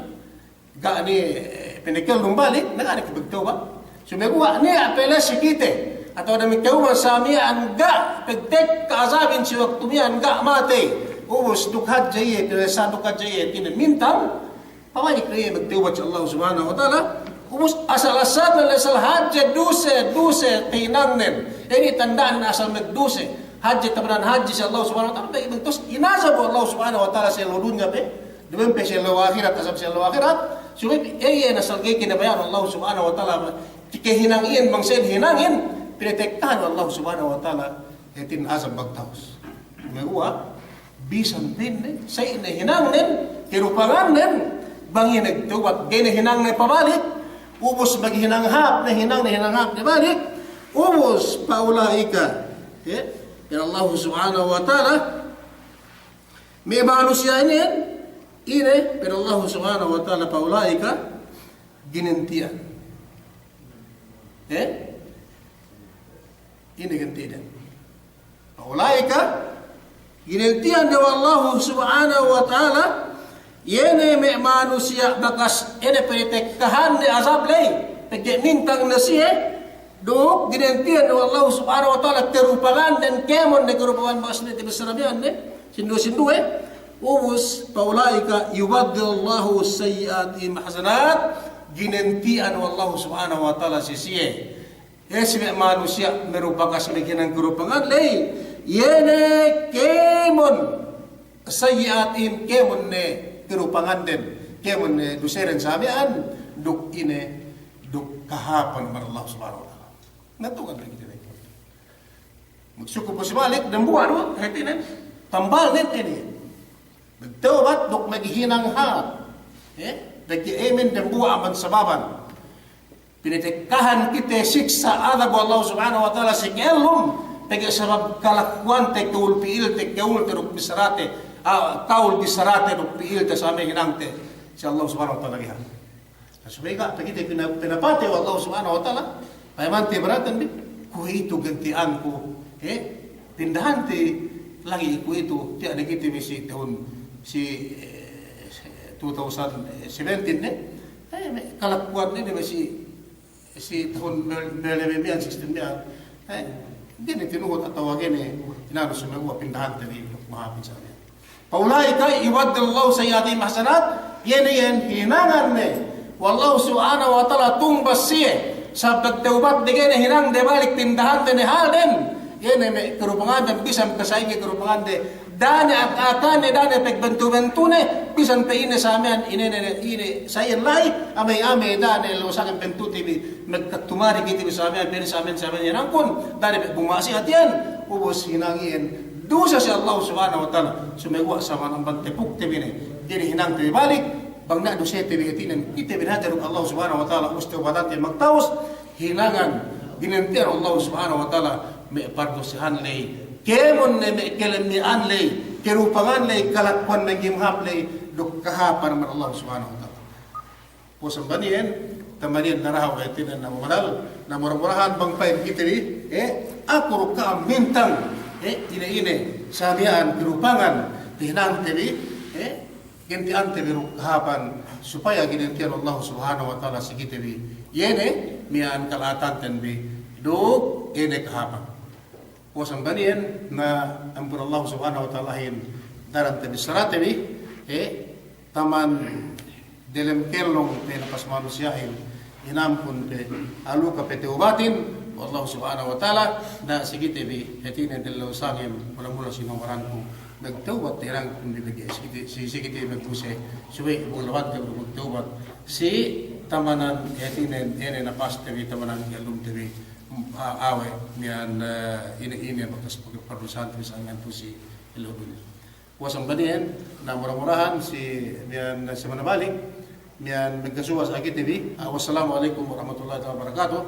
ga' ne, eh, pinakellum balik, na ga' ne kapagtewbat. Sumeguwa' niya' pele si kite, atawa damikiyan sa miya'an ga' pagtekka azabin si waktu miya'an ga' matey. Ubus, duk hadja iye, pinasa duk hadja iye, hātinen mintang, pabalik ne iye magtewbat si Allah Subhanahu wa Ta'ala. Ubus asal-asal ne asal hadje duse, duse tahinangnen. Inin tanda'nen asal magduse. Hadje tabanan hadje si Allah Subhanahu wa Ta'ala. Pegge' ubus inazab we' Allah Subhanahu wa Ta'ala si ellew dunya pe. Duma'in pe si ellew ahirat, azab si ellew ahirat. Subey iye ne asal ga'i kinabaya'an Allah Subhanahu wa Ta'ala. Tikehinang iyan bang sa'in hinangin. Pinatekkahan we' Allah Subhanahu wa Ta'ala. Hātinen azab magtawus. Meguwa', bisan pa'inne, sa'ine hinangnen, karupangannen, bang iye nagtewbat, ga'i ne hinangne pabalik, ubus maghinang hāp ne, hinangne, hinang hāp ne balik, ubus, fa ula'ika, ya, pa'in Allah Subhanahu wa Ta'ala, me' manusiya' inin, ine, pa'in Allah Subhanahu wa Ta'ala, fa ula'ika, ginanti'an. Eh? Ine ganti'nen? Fa ula'ika, ginanti'an ne we' Allahu Subhanahu wa Ta'ala, iye ne me' manusiya' bakas ine pinatekkahanne azab ley, pegge' nintang ne siye, duk ginanti'an ne we' Allahu Subhanahu wa Ta'ala karupangannen kēmon ne karupangan bakas ne tabissara miya'an ne, sinduwe-sinduwe, ubus, fa ula'ika yubaddilullahu sayyi'atihim hasanat, ginanti'an we' Allahu Subhanahu wa Ta'ala si siye. Iye si me' manusiya' merupakas maghinang karupangan ley, iye ne kēmon sayyi'atihim, kēmon ne karupanganden, kēmon ne duseden sa miya'an, duk ine, duk kahāpan amban Allah Subhanahu wa Ta'ala. Natukan lagi' dine. Magsukul pu si balik, dambuwa' du, hātinen, tambalnen inin. Magtewbat duk maghinang hāp. Eh, pegge' inin dambuwa' amban sababan pinatekkahan kite siksa' adab we' Allahu Subhanahu wa Ta'ala si ka'ellum, pegge' sabab kalakuwante, kawul pi'ilte, kawulte duk bissarate, ah, kawul bissarate duk pi'ilte samiyan hinangte si Allahu Subhanahu wa Ta'ala diha. Na subey ga' pe kite pina-, pinapatey we' Allahu Subhanahu wa Ta'ala, payamante baraten bi, kuwe'itu ganti'anku, eh, pindahante lagi' kuwe'itu, tiya' ne kite bi si tahun, si, eh, two thousand seventeen ne, eh, me' kalakuwan ne, ne me' si, si tahun mel-, mel-, mel-, sixteen miya'an, eh, ga'i ne tinuhut atawa ga'i ne inanu, sumeguwa' pindahante bi, mahāp insya Allah. Fa ula'ika yubaddilullahu sayyi'atihim hasanat, iye ne iyan hinangan ne we' Allahu Subhanahu wa Ta'ala tungbas siye, sabab tawbat de, ga'i ne hinangde balik, pindahante ne hālden. Iye ne me' karupanganten, bisan pe sa'ingge karupangande, da'a ne ak-, akane, da'a ne pagbantu-bantune, bisan pe ine samiyan, ine ne, ine sa'iyan la'i, amey-amey, da'a ne lusaken bantute bi, magkatumari kite bi samiyan, pa'in samiyan, samiyan hinangkun, da'a ne pe buma'siyat iyan, ubus hinang iyan dusa si Allahu Subhanahu wa Ta'ala, sumeguwa' saman amban tepukte bi ne, ga'i ne hinangte bi balik, bang niya' dusete bi hātinen, kite bi ne hadja duk Allahu Subhanahu wa Ta'ala, ubus tawbatante magtawus, hinangan, ginanti'an Allahu Subhanahu wa Ta'ala, me' pardusehan ley, kēmon ne me' kalemmi'an ley, karupangan ley, kalakuwan me' gimhap ley, duk kahāpan amban Allahu Subhanahu wa Ta'ala. Puwas amban iyan, tamaniyan narahaw hātinen na mamadal, na mura-murahan bang pa'in kite bi, eh, aku duk ka'am mintang, eh, ine-ine, samiyan karupangan, hinangte bi, eh, ginanti'ante bi duk kahāpan, supaya ginanti'an Allahu Subhanahu wa Ta'ala si kite bi, iye ne, miya'an kala'atanten bi, duk ine kahāpan. Puwas amban iyan, na ampun Allahu Subhanahu wa Ta'alahin darante bi, sarate bi, eh, taman delem kellong pe napas manusiya'in, inampun pe, aluka pe tawbatin we' Allahu Subhanahu wa Ta'ala, na si kite bi, hātinen dellew sangem, mula-mula si nomaranku, magtawbat hinangkun bi pegge' si kite, si, si kite bi magpuse, subey bulawan te bi magtawbat, si tamanan hātinen, ine napaste bi, tamanan kellumte bi, a-, awe', miya'an, eh, ine-ine bakas pagpardusehan te bi samiyan tu'u si ellew dunya. Puwas amban iyan, na mura-murahan si, miya'an si manabalik, miya'an magkasuwa' sa kite bi. Ah, wassalamu alaikum warahmatullahi ta'ala wabarakatuh.